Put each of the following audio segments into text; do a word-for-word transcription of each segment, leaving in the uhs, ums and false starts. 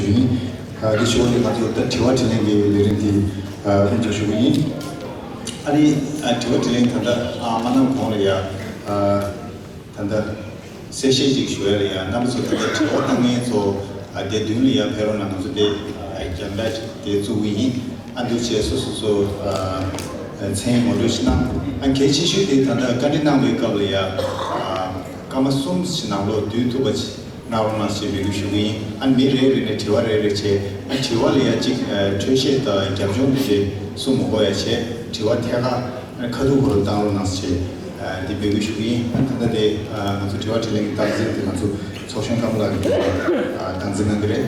ཡིན། ཨ་དེ་ཞུ་བ་དེ་ང་ཚོ་ད་དྲི་བ་དྲིས་ལན་གྱི་ལས་རིམ་དེ་ཨ་ལྷན་འཛོམས་ཞུ་གི་ཡིན། ཨ་ནི་ཨ་དྲི་བ་དྲིས་ལན་ད་ལྟ་ཨ་མ་གནང་གོང་ལ་ཡ་ཨ་ད་ལྟ་གསལ་བཤད་ཅིག་ཞུ་ཡ་ལ་ཡ། རྣམ་པ་ཚོ་ད་ལྟ་དྲི་བ་བཏང་མཁན་ཚོ་ཨ་དེ་མདུན་ལ་ཡ་ཕེབས་རོགས་གནང་། ང་ཚོ་དེ་ཨ་རྒྱང་བསྒྲགས་དེ་བཙུགས་གི་ཡིན། ཨ་འདུག་བྱས་སོ་སོ་སོ་ཨ་མཚན་ངོ་སྤྲོད་ཅིག་གནང་། ཨ་གལ་ཆེ་ཤོས་དེ་ད་ལྟ་བཀའ་འདྲི་གནང་བའི་སྐབས་ལ་ཡ་ཨ་སྐར་མ་གསུམ་ཞིག་ནང་ལོགས་བསྡུ་ཐུབ་པ་ཅིག་གནང་རོགས་གནང་ཞེས་འབོད་སྐུལ་ཞུ་གི་ཡིན། ཨ་མི་རེ་རེ་ནས་དྲི་བ་རེ་རེ་བྱས། ཨ་དྲི་བ་ལ་ཡ་གཅིག་ཨ་འཕྲོས་བཤད་དང་རྒྱབ་ལྗོངས་དེ་འདྲ་གསུང་མི་དགོས་ཡ་བྱས། དྲི་བ་ཐད་ཀར་ཨ་ཁ་ཐུག་ཁོ་རང་བཏང་རོགས་གནང་ཞེས་ཨ་འདི་འབོད་སྐུལ་ཞུ་གི་ཡིན། ཨ་ད་ལྟ་དེ་ཨ་ང་ཚོ་དྲི་བ་དྲིས་ལན་གྱི་སྟངས་འཛིན་དེ་ང་ཚོ་ཚོགས་གཞོན་ཀརྨ་ལགས་ཀྱིས་ཨ་སྟངས་འཛིན་གནང་གི་རེད།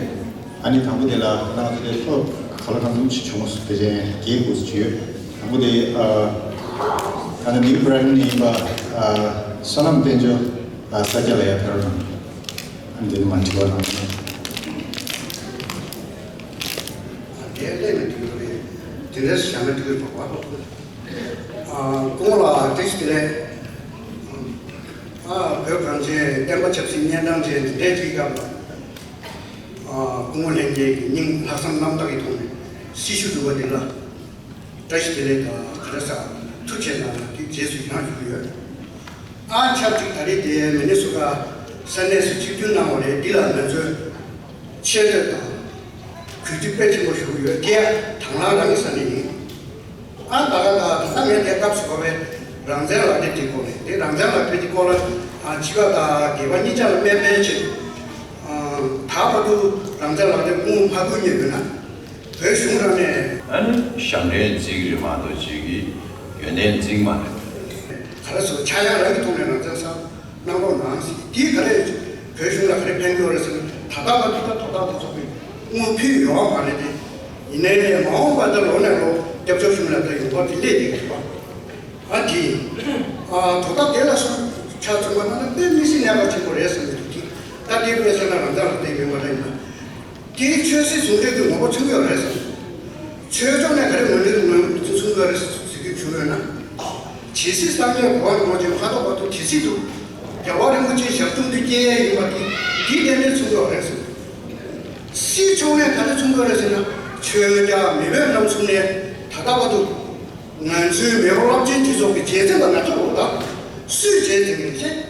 ཨ་ནི་དང་པོ་དེ་ལ་ང་ཚོ་དེ་ཐོག་ག་ལ་གང་འཚམ་ཞིག་བྱུང་སོང་། དེ་ཅན་རྒྱས་དགོས་སུ་བྱོས། དང་པོ་དེ་ཨ་ད་ལྟ་ནིའུ་བྷི་རའི་ཊོན་ནས་ཡིན་པ་ཨ་བསོད་ནམས་དཔལ་འབྱོར་ལགས་ས་སྐྱ་ལ་ཡ་ཕེབས་རོགས་གནང་། ཨ་འདི་ནི་མ་དྲི་བ་རང་། དེ་ལས་མི་འདུག་རེད། དེ་འདྲ་བྱས་ན་འགྲིག་གི་འདུག་བ། ཨ་སྐུ་ངོ་ལགས་བཀྲ་ཤིས་བདེ་ལེགས། ཨ་བོད་གངས་ཅན་བསྟན་པ་ཆབ་སྲིད་གཉན་འཕྲང་ཅན་འདི་འདྲའི་ཅིག་སྐབས་ལ། ཨ་སྐུ་ངོ་ལྷན་རྒྱས་ཀྱི་སྙིང་ལྷག་བསམ་རྣམ་དག་གི་ཐོག་ནས་སྲི་ཞུ་ཞུ་བ་འདི་ལ། བཀྲ་ཤིས་བདེ་ལེགས་དང་ག་རེ་ཟེར་ཐུགས་རྗེ་གནང་ལ་དེ་རྗེས་སུ་ཡི་རང་ཞུ་གི་ཡོད། ཨ་ཆབས་ཅིག་ད་རེས་དེ་མི་ནི་སོ་ཊ་ས་གནས་སུ་ཆིབས་བསྒྱུར་གནང་བ་རེད། འདི་ལ་ང་ཚོས་ཆེ་བསྟོད་དང་གུས་བརྩི་དཔེ་ཆེན་པོ་ཞུ་གི་ཡོད། དེ་ཡང་དང་བླངས་རང་གི་ས་གནས་ཡིན། ཨ་ད་ག་ད་ད་ལྟ་ངས་དེ་སྐབས་སུ་བབས་པའི་རང་བཙན་ལག་དེབ་དེ་སྐོར་ནས། དེ་རང་བཙན་ལག་དེབ་དེ་སྐོར་ལ་ཨ་ཕྱི་པ་དང་སྒེར་པ་གཉིས་ཆ་ལ་སྨན་པའི་ཆེད་དུ་ཨ་ད་བར་དུ་རང་བཙན་ལག་དེབ་སྐུ་ངོ་ཕ་བུ་གཉིས་ཡོད་ན། བོད་གཞུང་རང་ནས། ཨ་ནི་ཞབས་འདྲེན་བརྩི་གི་རེད་མ་གཏོགས་ཅིག་གིས་ཡོན་ཏན་བརྩི་གི་མ་རེད། ག་རེ་ཟེར། ཆག་ཡང་རང་གི་ཐོག་ནས་རང་བཙན་གསར་གནང་རོགས་གནང་ཟེར། དེས་ག་རེ་བོད་གཞུང་ལ་ག་རེ་ཕན་གྱི་ཡོད་རེད་ཟེར་ན། ད་ལྟ་བར་དུ་ད་དོ་བདག་དེ་ཚོ་གིས་དངུལ་ཕུལ་ཡོད་མ་རེད་དེ། ཡིན་ནའི་ལས་མ་འོངས་པ་ད་ལོ་ནས་ལོ་སྐྱབས་བཅོལ་གཞུང་ལ་ད་ཡོང་བ་དེ་སླེབས་བསྡད་ཀྱི་རེད་པ། ཨ་དེ་ཨ་དོ་བདག་དེ་ལ་སོང་ཆ་ཚང་མ་ན་ན་དཔེ་མི་སྲིད་གནད་འགག་ཆེན་པོ་རེད་བསམ་གྱི་འདུག་དེ་ད་དེ་དཔེ་བཞག་ན་རང་བཙན་ལག་དེབ་ཡིན་པ་འདྲ་ཡིན་ན། དེའི་ཆོས་སྲིད་ཟུང་འབྲེལ་གྱི་ངོ་བོ་མཚོན་གྱི་ཡོད་རེད་བསམ། ཆོས་ཕྱོགས་ནས་ག་རེ་ངོས་འཛིན་ངོས་འཛིན་མཚོན་གྱི་ཡོད་རེད་ཟེར་གྱི་བྱུང་ཡོད་ན། ཇི་སྲིད་བསམ་ཡས་གོ་བ་རིན་པོ་ཆེ་ཁ་དོག་པ་དུ་ཇི་སྲིད་དུ་རྒྱལ་བ་རིན་པོ་ཆེ་ཞབས་དྲུང་དུ་སྐྱེལ་ཡས་ཡིན་པ་དེ་དེ་ཏན་ཏན་མཚོན་གྱི་ཡོད་རེད་ཟེར། སྲིད་ཕྱོགས་ནས་ག་རེ་མཚོན་གྱི་ཡོད་རེད་ཟེར་ན། ཆོས་རྒྱལ་མེས་པོའི་རྣམ་གསུམ་ནས་ད་ལྟ་བར་དུ། ང་ཚོའི་མེས་པོ་རླབས་ཆེན་སྤྱི་ཚོགས་ཀྱི་རྗེས་འཛིན་པ་ང་ཚོ་རེད་ད། སུས་རྗེས་འཛིན་གྱི་རེད། བྱས་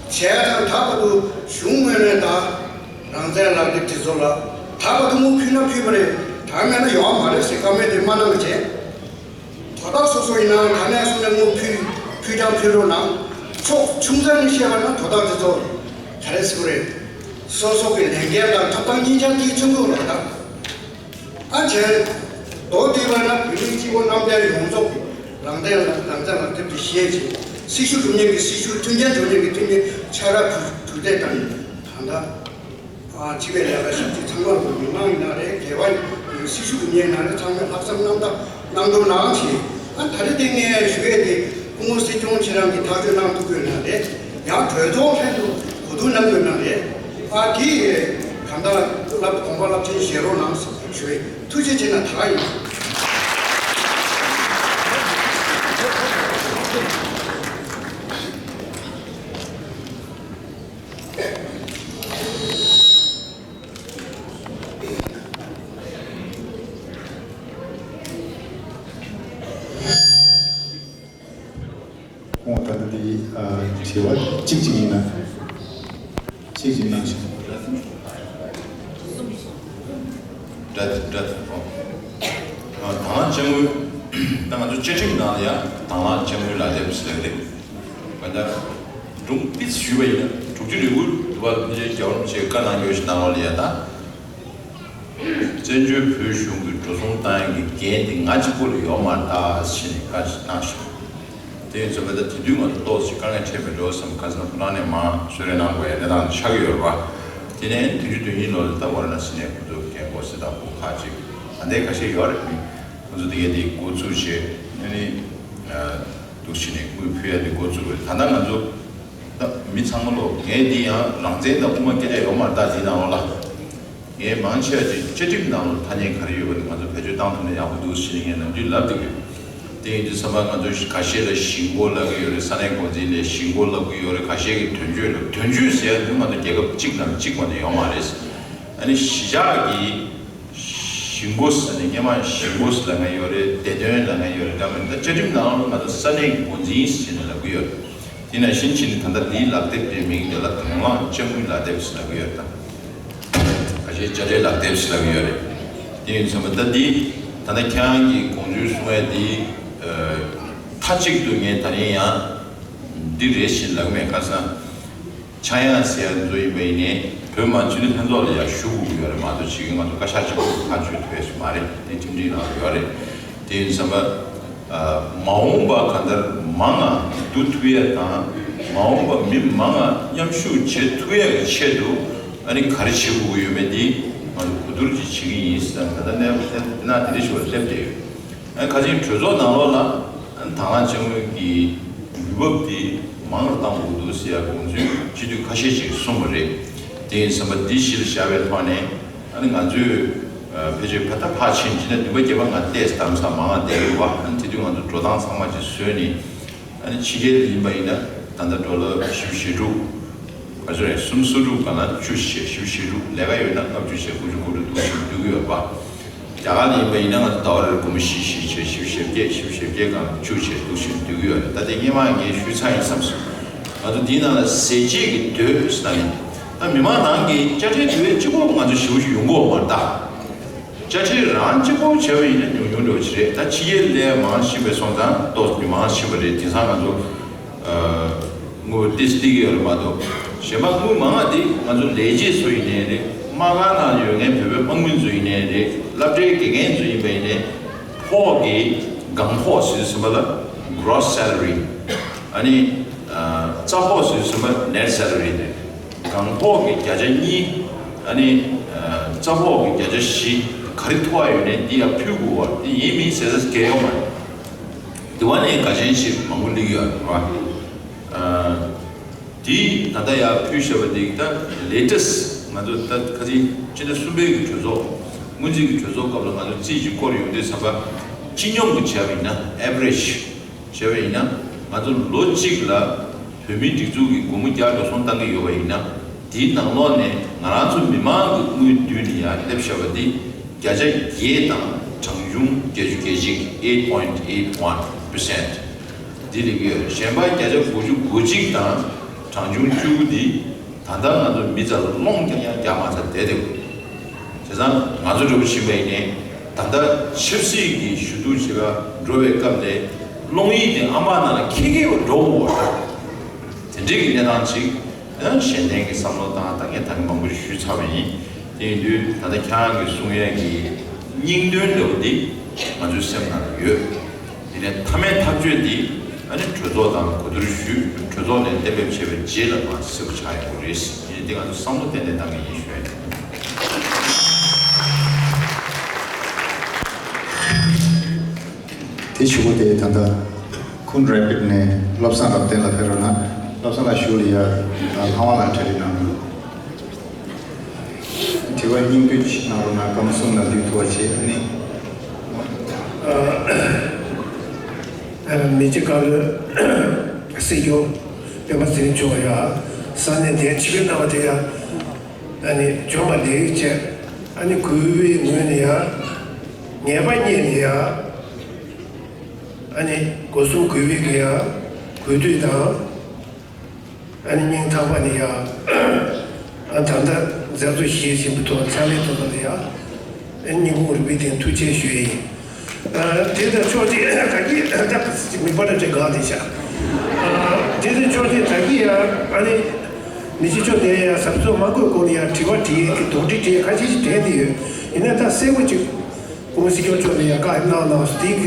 ཙང་ད་བར་དུ་གཞུང་ངོས་ནས་ད་རང་བཙན་ལག་དེབ་དེ་ཚོ་ལ་ད་བར་དུ་དངུལ་ཕུལ་ན་ཕུལ་བ་རེད། ད་མེད་ན་ཡོང་བ་མ་རེད་ཟེར་བཀའ་མོལ་དེ་མ་གནང་བ་བྱས། དོ་བདག་སོ་སོ་ཡིན་ན་ག་ནས་སོང་ནས་དངུལ་ཕུལ་ཕུལ་ཀྱང་ཕུལ་རོགས་གནང་། ཕྱོགས་ཆུང་ཙག་ནས་བཤད་པ་ན་དོ་བདག་དེ་ཚོ་ག་རེ་ཟེར་དགོས་རེད། སོ་སོ་གི་ལས་འགན་དང་ཐོབ་ཐང་གཉིས་ཆ་དེའི་ཚུན་ཚོད་ལ་ད། ཨ་ཆེན། མདོར་བསྡུས་པ་ན་བོད་མི་སྤྱི་བོ་གནམ་བསྟན་ཡོངས་རྫོགས་ཀྱི་རང་བཙན་ལ་རང་བཙན་ལག་དེབ་དེ་བཞེས་ཤིང་། སྲི་ཞུ་སྒྲུབ་མཁན་གྱི་སྲི་ཞུ། མཐུན་རྐྱེན་སྒྲུབ་མཁན་གྱི་མཐུན་རྐྱེན་ཆ་ར་གྲུ་གྲུ་དེ་དང་། ད་ལྟ་ཨ་སྤྱི་པའི་ལས་ཀ་ཞབས་ཕྱི་ཚང་མ་ལ་མི་མང་ཡིན་ན་རེད། སྒེར་པ་ཡིན། སྲི་ཞུ་སྒྲུབ་མཁན་ཡིན་ན་རེད། ཚང་མས་ལྷག་བསམ་རྣམ་དག་གནང་རོགས་གནང་ཞེས། ཨ་ད་རེས་དེ་ངས་ཞུ་ཡས་དེ་སྐུ་ངོ་སྲིད་སྐྱོང་ཁྱེད་རང་གིས་ཐག་གཅོད་གནང་ཐུབ་ཀྱི་ཡོད་ན་རེད། ཡང་གྲོས་ཚོགས་ལྷན་དུ་གོ་བསྡུར་གནང་དགོས་ན་རེད། ཨ་དེ་གང་ལྟར་བསླབ་དགོངས་པ་རླབས་ཆེན་བཞེས་རོགས་གནང་ཞུ་ཡས། ཐུགས་རྗེ་ཆེ་གནང་། ད་ག་ཡིན། ཁོང་ད་ལྟ་འདི་ཨ་དྲི་བ་གཅིག་གཅིག་ཡིན་ན་གཅིག་གཅིག་གནང་ཞིག་འདྲ་འདྲ་ཨ་དང་བླངས་དཔྱ་དངུལ། ད་ང་ཚོ་བཅའ་ཁྲིམས་ནང་ལ་ཡང་དང་བླངས་དཔྱ་དངུལ་ལག་དེབ་ཟེར་གི་འདུག་ད་སྒྲུང་ཏིས་ཞུས་པ་ཡིན་ན་དྲུག་ཅུ་རེ་དགུ་དུ་བ་ཕལ་ཆེར་རྒྱལ་བ་རིན་པོ་ཆེས་བཀའ་གནང་རྒྱུ་ཞིག་གནང་བ་ལ་ཡ་ད། བཙན་བྱོལ་བོད་གཞུང་གི་འགྲོ་སོང་བཏང་ཡག་གི་འགན་དེ་ང་གཅིག་པོ་ལ་ཡོད་མ་རེད་ད་ཟེར་ནས་བཀའ་ཞིག་གནང་ཞིང་། དེ་ཡིན་ཙང་མི་ད་དེ་དུས་ང་ཚོ་ཏོག་ཙམ་དཀའ་ངལ་འཕྲད་མི་འགྲོ་བསམ། ཁ་སང་ཁོ་རང་ནས་མར་གསོལ་རས་གནང་དགོས་ཡ་གནས་སྟངས་ཆགས་ཀྱི་ཡོད་རེད་པ། དེ་ནས་བདུན་ཅུ་དོན་གཉིས་ལོ་ལ་ད་ཝཱ་ར་ཎ་སི་ནས་ཁོ་ཚོ་རྒན་གོག་སེར་སྟག་ཕོ་ཁག་ཅིག་ད་ལྟའི་ཁ་ཤས་ཡོད་རེད། ཁོ་ཚོ་དེ་གས་དེ་འགོ་བཙུགས་བྱས་ཨ་ནི་འདུག་བྱས་ནས་དངུལ་ཕུལ་ཡ་དེ་འགོ་བཙུགས་པ་རེད། ད་ལྟ་ང་ཚོ་ད་མི་ཚང་མ་ལོ་ངས་འདི་ཡང་རང་བཙན་དང་དབུ་མ་སྐད་ཆ་ཡོད་མ་རེད་ད་འདི་ནང་ལོགས་ལ། ངས་མང་ཆེ་བ་ཅིག་བཅའ་ཁྲིམས་ནང་ལ་ཐ་སྙད་ག་རེ་ཡོད་པ་དེ་ང་ཚོ་བེད་སྤྱོད་བཏང་ཐུབ་ན་ཡག་པོ་འདུག་ཟེར་ནས་ངས་ནམ་རྒྱུན་ལབ་བསྡད་ཀྱི་ཡོད། དེ་ཡིན་དུས་ཙམ་པ་ང་ཚོ་ཁ་ཤས་ལ་གཞིས་འགོ་ལབ་ཀྱི་ཡོད་རེད། ས་གནས་འགོ་འཛིན་ལ་གཞིས་འགོ་ལབ་ཀྱི་ཡོད་རེད། ཁ་ཤས་ཀྱིས་དོན་གཅོད་ལབ། དོན་གཅོད་ཟེར་ཡ་དེ་ང་ཚོ་རྒྱལ་ཁབ་གཅིག་ནང་གཅིག་པ་ནས་ཡོད་མ་རེད། ཨ་ནི་གཞིས་ཆགས་ཀྱི་གཞིས་འགོ་ཟེར་ནས་སྔོན་མ་གཞིས་འགོ་ཟེར་ལབ་མཁན་ཡོད་རེད། བདེ་དོན་ལབ་མཁན་ཡོད་རེད། འདྲ་མིན་ད་བཅའ་ཁྲིམས་ནང་ལ་ང་ཚོ་ས་གནས་ཀྱི་འགོ་འཛིན་ཟེར་ནས་ལབ་ཀྱི་ཡོད་རེད། དེ་ནང་བཞིན་བྱས་ནས་ད་ལྟ་འདིའི་ལག་དེབ་དེའི་མིང་དེ་ལ་དང་བླངས་དཔྱ་དངུལ་ལག་དེབ་ཟེར་ལབ་ཀྱི་ཡོད་རེད། ད་ཁ་ཤས་དཔྱ་ཁྲལ་ལག་དེབ་ཟེར་ལབ་ཀྱི་ཡོད་རེད། དེ་ཡིན་ཙང་ད་འདི་ད་ལྟ་ཁྱེད་རང་གིས་དགོངས་ཚུལ་གསུང་ཡ་འདི་མཐའ་གཅིག་ཏུ་ངས་ད་རིང་ཡང་འདི་རེད་ཞེས་ལབ་མེད། ཁ་སང་ཆག་ཡང་ཟེར་ཡ་ཚོ་ཡིན་པ་ཡིན་ནའི་བོད་མི་མང་སྤྱི་འཐུས་ལྷན་ཚོགས་ལ་ཡང་ཞུ་དགོས་ཀྱི་ཡོད་རེད་མ་གཏོགས་ཕྱི་གི་ང་ཚོ་བཀའ་ཤག་གཅིག་པུ་ཐག་གཅོད་ཐུབ་ཡ་ཞིག་མ་རེད། དེ་ཁྲིམས་སྒྲིག་ནང་ལ་ཡོད་རེད། དེ་ཡིན་ཙང་མ་འོངས་པ་གང་ལྟར་མང་ང་བསྡུ་ཐུབ་ཡ་དང་མ་འོངས་པ་མི་མང་ང་མཉམ་ཞུགས་བྱེད་ཐུབ་ཡ་གི་ཆེད་དུ་ཨ་ནི་ག་རེ་བྱེད་དགོས་ཀྱི་ཡོད་མེད་འདི་ང་ཚོ་གོ་བསྡུར་ཅིག་བྱེད་ཀྱི་ཡིན་ཟེར་ད་ལྟ་གནས་བབ་དེ་ན་དེ་འདྲ་ཞིག་ལ་སླེབས་བསྡད་ཡོད། ཨ་ཁ་ཅིག་གྲོས་ཚོགས་ནང་ལོགས་ལ་དང་བླངས་དཔྱ་དངུལ་གྱི་ཡུལ་བབ་དེ་མང་རུ་གཏང་དགོས་འདུག་ཟེར་ཡ་དགོངས་ཚུལ་སྤྱི་འཐུས་ཁ་ཤས་ཤིག་གསུངས་པ་རེད། དེ་ཡིན་ཙང་མ་འདི་གཞི་ལ་བཞག་པའི་ཐོག་ནས་ཨ་ནི་ང་ཚོས་ཕལ་ཆེར་ཕ་ད་ཕར་ཕྱིན་བྱས་ན་བདུན་པ་བརྒྱད་པ་ང་ཏོག་ཙམ་དམ་ས་མང་བ་བསྡད་ཡོད་པ། ཨ་ནི་དེ་དུས་ང་ཚོ་འགྲོ་སྟངས་ཚང་མ་ཅིག་བཟོས་ནས་ཨ་ནི་ཕྱི་རྒྱལ་ཡིན་པ་ཡིན་ན་ད་ལྟ་ཌོ་ལར་བཞི་བཅུ་ཞེ་དྲུག་ག་ཚོད་རེད། སུམ་ཅུ་སོ་དྲུག་སྒང་ལ་བཅུ་བྱས་བཞི་བཅུ་ཞེ་དྲུག་ལས་ཀ་ཡོད་ན་ལྔ་བཅུ་བྱས་དགུ་བཅུ་གོ་དྲུག་འདུག་བཞིན་འདུག་གི་ཡོད་པ། རྒྱ་གར་ལ་ཡིན་པ་ཡིན་ན་ང་ཚོ་ཟླ་བ་རེར་སྒོར་མོ་བཞི་བཞི་བྱས་བཞི་བཅུ་ཞེ་བརྒྱད་བཞི་བཅུ་ཞེ་བརྒྱད་སྒང་ལ་བཅུ་བྱས་འདུག་བཞིན་འདུག་གི་ཡོད་རེད། ད་དེ་སྔོན་མ་ངས་ཞུས་ཚར་ཡིན་བསམ་སོང་། ང་ཚོ་འདིའི་ནང་ལ་ཟས་བཅད་ཀྱི་དོད་ཟེར་ནས་ད་མི་མང་ནང་གི་དཔྱ་ཁྲལ་དོད་གཅིག་པོ་ང་ཚོ་ཞེ་པོ་ཞིག་ཡོང་གི་ཡོད་མ་རེད་ད། དཔྱ་ཁྲལ་རང་གཅིག་པོ་བྱས་པ་ཡིན་ན་ཉུང་ཉུང་འདྲ་བོ་ཞིག་རེད། ད་ཕྱི་རྒྱལ་ལས་མང་ཕྱིན་པའི་སོང་ཙང་ཏོག་ཙམ་མང་ཕྱིན་པ་རེད། དེང་སང་ང་ཚོ་དངུལ་ཏོག་ཙམ་སྟེར་གྱི་ཡོད་རེད་མ་གཏོགས་གཞན་པ་དངུལ་མང་བ་དེ་ང་ཚོ་ལས་བྱེད་ཚོ་ཡིན་ནའི་རེད། དམག་སྒར་ནང་ཡོད་མཁན་བོད་པའི་དམག་མི་ཚོ་ཡིན་ནའི་རེད། སློབ་གྲྭའི་དགེ་རྒན་ཚོ་ཡིན་པ་ཡིན་ནའི་ཕོགས་ཀྱི་སྒང་ཕོགས་ཟེར་ཟིན་པ་ལ་gross salary ཨ་ནི་རྩ་ཕོགས་ཟེར་ཟིན་པ་net salary རེད། སྒང་ཕོགས་ཀྱི་བརྒྱ་ཆ་གཉིས་ཨ་ནི་རྩ་ཕོགས་ཀྱི་བརྒྱ་ཆ་བཞི་ག་རེ་ཐོགས་ཡོད་ནའི་འདི་ཡང་ཕུལ་དགོས་པ་དེ་ཡིན་མིན་ཟེར་ས་གལ་ཡོད་མ་རེད། དེ་བ་ནས་འགའ་ཤས་ཤིག་མང་པོ་སླེབས་ཡོད་རེད་བ། དེ་ད་ལྟ་ཡར་ཕུལ་བཞག་པ་འདི་ད་latest ང་ཚོ་ད་ཁ་སང་སྤྱི་ཟླ་གསུམ་པའི་གི་གྲོས་ཚོགས་སྔོན་རྩིས་ཀྱི་གྲོས་ཚོགས་སྐབས་ལ་ང་ཚོ་རྩིས་ཀྱི་སྐོར་ཡོང་དུས་ཙམ་པ་སྤྱི་སྙོམས་ཀྱི་བྱས་པ་ཡིན་ན་average བྱས་པ་ཡིན་ན་ང་ཚོ་ལོ་གཅིག་ལ་བོད་མིའི་སྒྲིག་འཛུགས་ཀྱི་སྒོར་མོ་བརྒྱ་འགྲོ་སོང་བཏང་གི་ཡོད་པ་ཡིན་ན་དེའི་ནང་ལོགས་ནས་ང་རང་ཚོ་མི་མང་གི་དངུལ་བསྡུས་ནས་ཡར་སླེབས་བཞག་པ་འདི་བརྒྱ་ཆ་བརྒྱད་དང་གྲངས་ཆུང་བརྒྱད་ཅུ་གྱ་གཅིག eight point eight one percent འདི་སླེབས་ཡོད། གཞན་པ་བརྒྱ་ཆ་དགུ་ཅུ་གོ་གཅིག་དང་གྲངས་ཆུང་བཅུ་དགུ་འདི་ད་ལྟ་ང་ཚོ་མི་ཚང་ལ་སློང་རྐྱང་རྐྱང་རྒྱག་མ་ཚར་བསྡད་དེ། བྱས་ཙང་ང་ཚོ་འདྲ་པོ་ཕྱིན་པ་ཡིན་ནའི་ད་ལྟ་ཆབ་སྲིད་ཀྱི་ཞུ་གཏུག་བྱེད་ག་འགྲོ་བའི་སྐབས་ལ་སློང་ཡིག་དེ་ཨ་མ་ནང་ལ་འཁྱེར་འཁྱེར་བ་འགྲོ་དགོས་པ་དང་། དེ་འདྲའི་གི་གནས་སྟངས་ཅིག་ཡང་གཞན་ལྡན་གྱི་བསམ་བློ་བཏང་ད་ངས་ད་གིན་མང་པོ་ཞིག་ཞུས་ཚར་བ་ཡིན། དེ་ཡིན་དུས་ད་ལྟ་ཁྱེད་རང་གིས་གསུང་ཡས་ཀྱི་སྙིང་དོན་འདྲ་པོ་འདི་ང་ཚོའི་སེམས་ནང་ལ་ཡོད། དེ་ནས་མཐའ་མའི་ཐག་གཅོད་འདི་ཨ་ནི་གྲོས་ཚོགས་དང་གོ་བསྡུར་ཞུས། གྲོས་ཚོགས་ནས་གཏན་འབེབས་བྱས་པའི་རྗེས་ལ་མར་གསལ་པོ་ཆགས་ཡོང་གི་རེད། ཡིན་ནའི་འདི་ང་ཚོ་བསམ་བློ་ཏན་ཏན་བཏང་གི་ཡིན་ཞུ་ཡ་ཡིན། དེ་ཞུ་གི་དེ་ད་ལྟ་ཁུན་རེ་པིད་ནས་བློ་བཟང་རབ་བརྟན་ལགས་ཕེབས་རོགས་གནང་། བློ་བཟང་ལགས་ཞུ་ལ་ཡ་ལྷ་དབང་ལགས་གྲ་སྒྲིག་གནང་འདུག་དྲི་བ་སྙིང་བསྡུས་ཅིག་གནང་རོགས་གནང་། སྐར་མ་གསུམ་ནང་བསྡུས་ཐུབ་པ་བྱེད། ཨ་ནི། ཨ་མི་རྗེ་བཀའ་བློན་སྲིད་སྐྱོང་སྤེན་པ་ཚེ་རིང་མཆོག་ཡ་ས་གནས་འདིར་ཆིབས་བསྒྱུར་གནང་བ་དེ་ཡ་ཨ་ནི་བྱོན་པ་ལེགས་བྱས། ཨ་ནི་གུས་པའི་ངོས་ནས་ཡ་ངེས་པ་རྙེད་ནས་ཡ་ཨ་ནི་སྒོ་གསུམ་གུས་པའི་གི་ཡ་གུས་འདུད་དང་། ཨ་ནི་སྙིང་ཐག་པ་ནས་ཡ། ཨ་ད་ལྟ་མཛད་གཙོ་བཞེས་ཟིན་པའི་ཐོག་ཕྱག་ལས་ཐོག་ལ་ཡ། ཨ་སྙིང་ཁུང་རུས་པའི་གཏིང་ཐུགས་རྗེ་ཆེ་ཞུ་ཡི་ཡིན། ཨ་དེ་དང་ཕྱོགས་གཅིག་ད་གི་ད་མི་པ་འདྲ་ཅིག་དགའ་བསྡད་ཤག་ཨ་དེ་དང་ཕྱོགས་གཅིག་ད་གི་ཡ་ཨ་ནི་མི་རྗེ་མཆོག་ནས་ཡ་ཟབ་སོ་མ་དགོས་གོང་ནས་ཡ་དྲི་བ་དྲིས་ཡས་ཀྱི་དོགས་འདྲི་དྲིས་ཡས་ཁ་ཤས་ཤིག་དྲན་གྱི་ཡོད། ཡིན་ན་ད་གསལ་པོ་ཅིག་སྐུ་ངོ་སྲིད་སྐྱོང་མཆོག་ནས་ཡང་བཀའ་གནང་གནང་སོང་། དེའི་གི་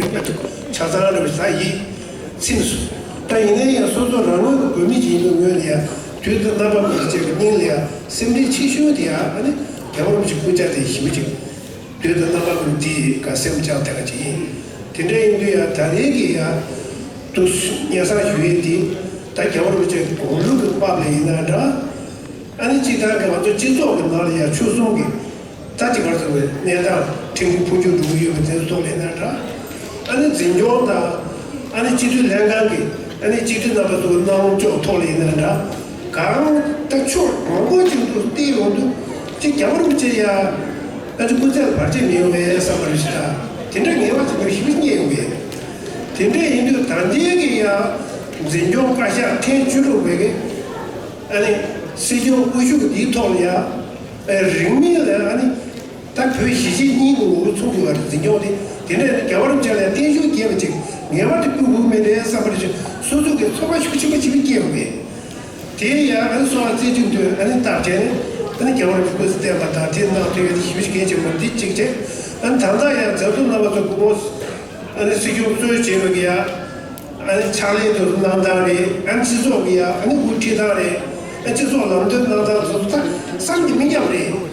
ཆ་ཚང་རེད་པ་ད་ཡིད་ཚིམས་སོང་། ད་ཡིན་ན་ཡང་སོ་སོ་རང་ངོས་ཀྱི་བོད་མི་ཅིག་ཡིན་པའི་ངོས་ནས་ཡང་དུས་དང་རྣམ་པ་མི་བཅས་པའི་སྙིང་ལ་ཡང་སེམས་ཁྲལ་ཆེ་ཤོས་དེ་ཡང་ཨ་ནི་རྒྱལ་བ་རིན་པོ་ཆེའི་སྐུ་ཕྱྭ་དེ་ཞི་མི་ཅིག་དུས་དང་རྣམ་པ་མི་དེའི་ག་སེམས་བཅངས་དེ་ག་ཅིག་ཡིན། དེ་འདྲ་ཡིན་དུས་ཡང་ད་རེས་ཀྱི་ཡང་དུ་སྙན་སེང་ཞུ་ཡས་དེ་ད་རྒྱལ་བ་རིན་པོ་ཆེའི་དགོངས་ལུགས་ཀྱི་དཔལ་ལ་ཡིན་ན་འདྲ། ཨ་ནི་སྤྱིར་བཏང་གི་ང་ཚོ་སྤྱི་ཚོགས་ཀྱི་ནང་ལ་ཡང་ཆོལ་གསུམ་གྱི་ད་ཅི་བར་དུ་གནས་སྟངས་ཕྲན་བུ་འཕོ་འགྱུར་འགྲོ་གི་ཡོད་པ་དེ་ཚོ་ཐོག་ལ་ཡིན་ན་འདྲ། ཨ་ནི་འཛིན་སྐྱོང་དང་ཨ་ནི་སྤྱི་འཐུས་ལྷན་ཁང་གི་ཨ་ནི་སྤྱི་འཐུས་རྣམ་པ་ཚོ་གནང་ཕྱོགས་ཐོག་ལ་ཡིན་ན་འདྲ། གང་ལྟར་ཕྱོགས་མང་པོ་ཅིག་ཏུ་བལྟས་ཡོང་དུས་ ཅིག་རྒྱལ་བ་རིན་པོ་ཆེ་ཡ་ཨ་ཅིག་སྐུ་ཚེ་ལ་བར་ཆད་མི་ཡོང་བའི་བསམ་པ་རེ་ཞིག་དང་། དེ་འདྲ་ངེས་པ་ཅིག་ཞིབ་རྙེད་ཡོང་བས། དེ་འདྲ་ཡིན་དུས་ད་ལྟའི་གི་ཡ་འཛིན་སྐྱོང་བཀའ་ཤག་ཐེངས་བཅུ་དྲུག་པའི་གི་ཨ་ནི་སྲིད་སྐྱོང་དབུ་བཞུགས་འདིའི་ཐོག་ལ་ཡ་ཨ་རིང་མིན་ལ་ཨ་ནི་ད་བོད་གཞིས་བྱེས་གཉིས་ཀྱི་ངོ་བོ་མཚོན་དགོས་པ་རེད། འཛིན་སྐྱོང་དེ་དེ་འདྲ་ཡིན་ན་རྒྱལ་བ་རིན་པོ་ཆེ་ལ་བརྟན་བཞུགས་རྒྱས་པ་ཅིག་ངེས་པར་དུ་ཕུལ་དགོས་མིན་རེད་བསམ་པ་རེ་ཞིག་སོ་སོ་གི་ཚོར་བ་ཤུགས་ཆེན་པོ་ཅིག་སྐྱེས་ཡོང་བས། དེ་ཡང་ཨ་ནི་གསོལ་བ་རྩེ་གཅིག་ཏུ་ཨ་ནི་བཏབ་བྱས་ནས་ཨ་ནི་རྒྱལ་བ་རིན་པོ་ཆེ་སྐུ་ཚེ་བརྟན་པ་དང་དེ་གནང་ཐུབ་ཡ་དེ་ཞེ་པོ་ཅིག་གལ་ཆེན་པོ་འདི་གཅིག་བྱས། ཨ་ནི་ད་ལྟ་ཡང་མཛད་གཙོ་རྣམ་པ་ཚོ་སྐུ་ངོ་ཨ་ནི་སྲིད་སྐྱོང་གཙོས་བྱས་པ་གི་ཡ་ཨ་ནི་ཕྱག་ལས་དུ་གནང་སྟངས་རེད། ཨ་ནི་སྤྱི་ཚོགས་ཀྱི་ཡ་ཨ་ནི་དབུ་ཁྲིད་སྟངས་རེད། ཨ་ནི་སྤྱི་ཚོགས་ལམ་སྟོན་གནང་སྟངས་དེ་ཚོ་ད་བསམ་གྱིས་མི་ཁྱབ་རེད།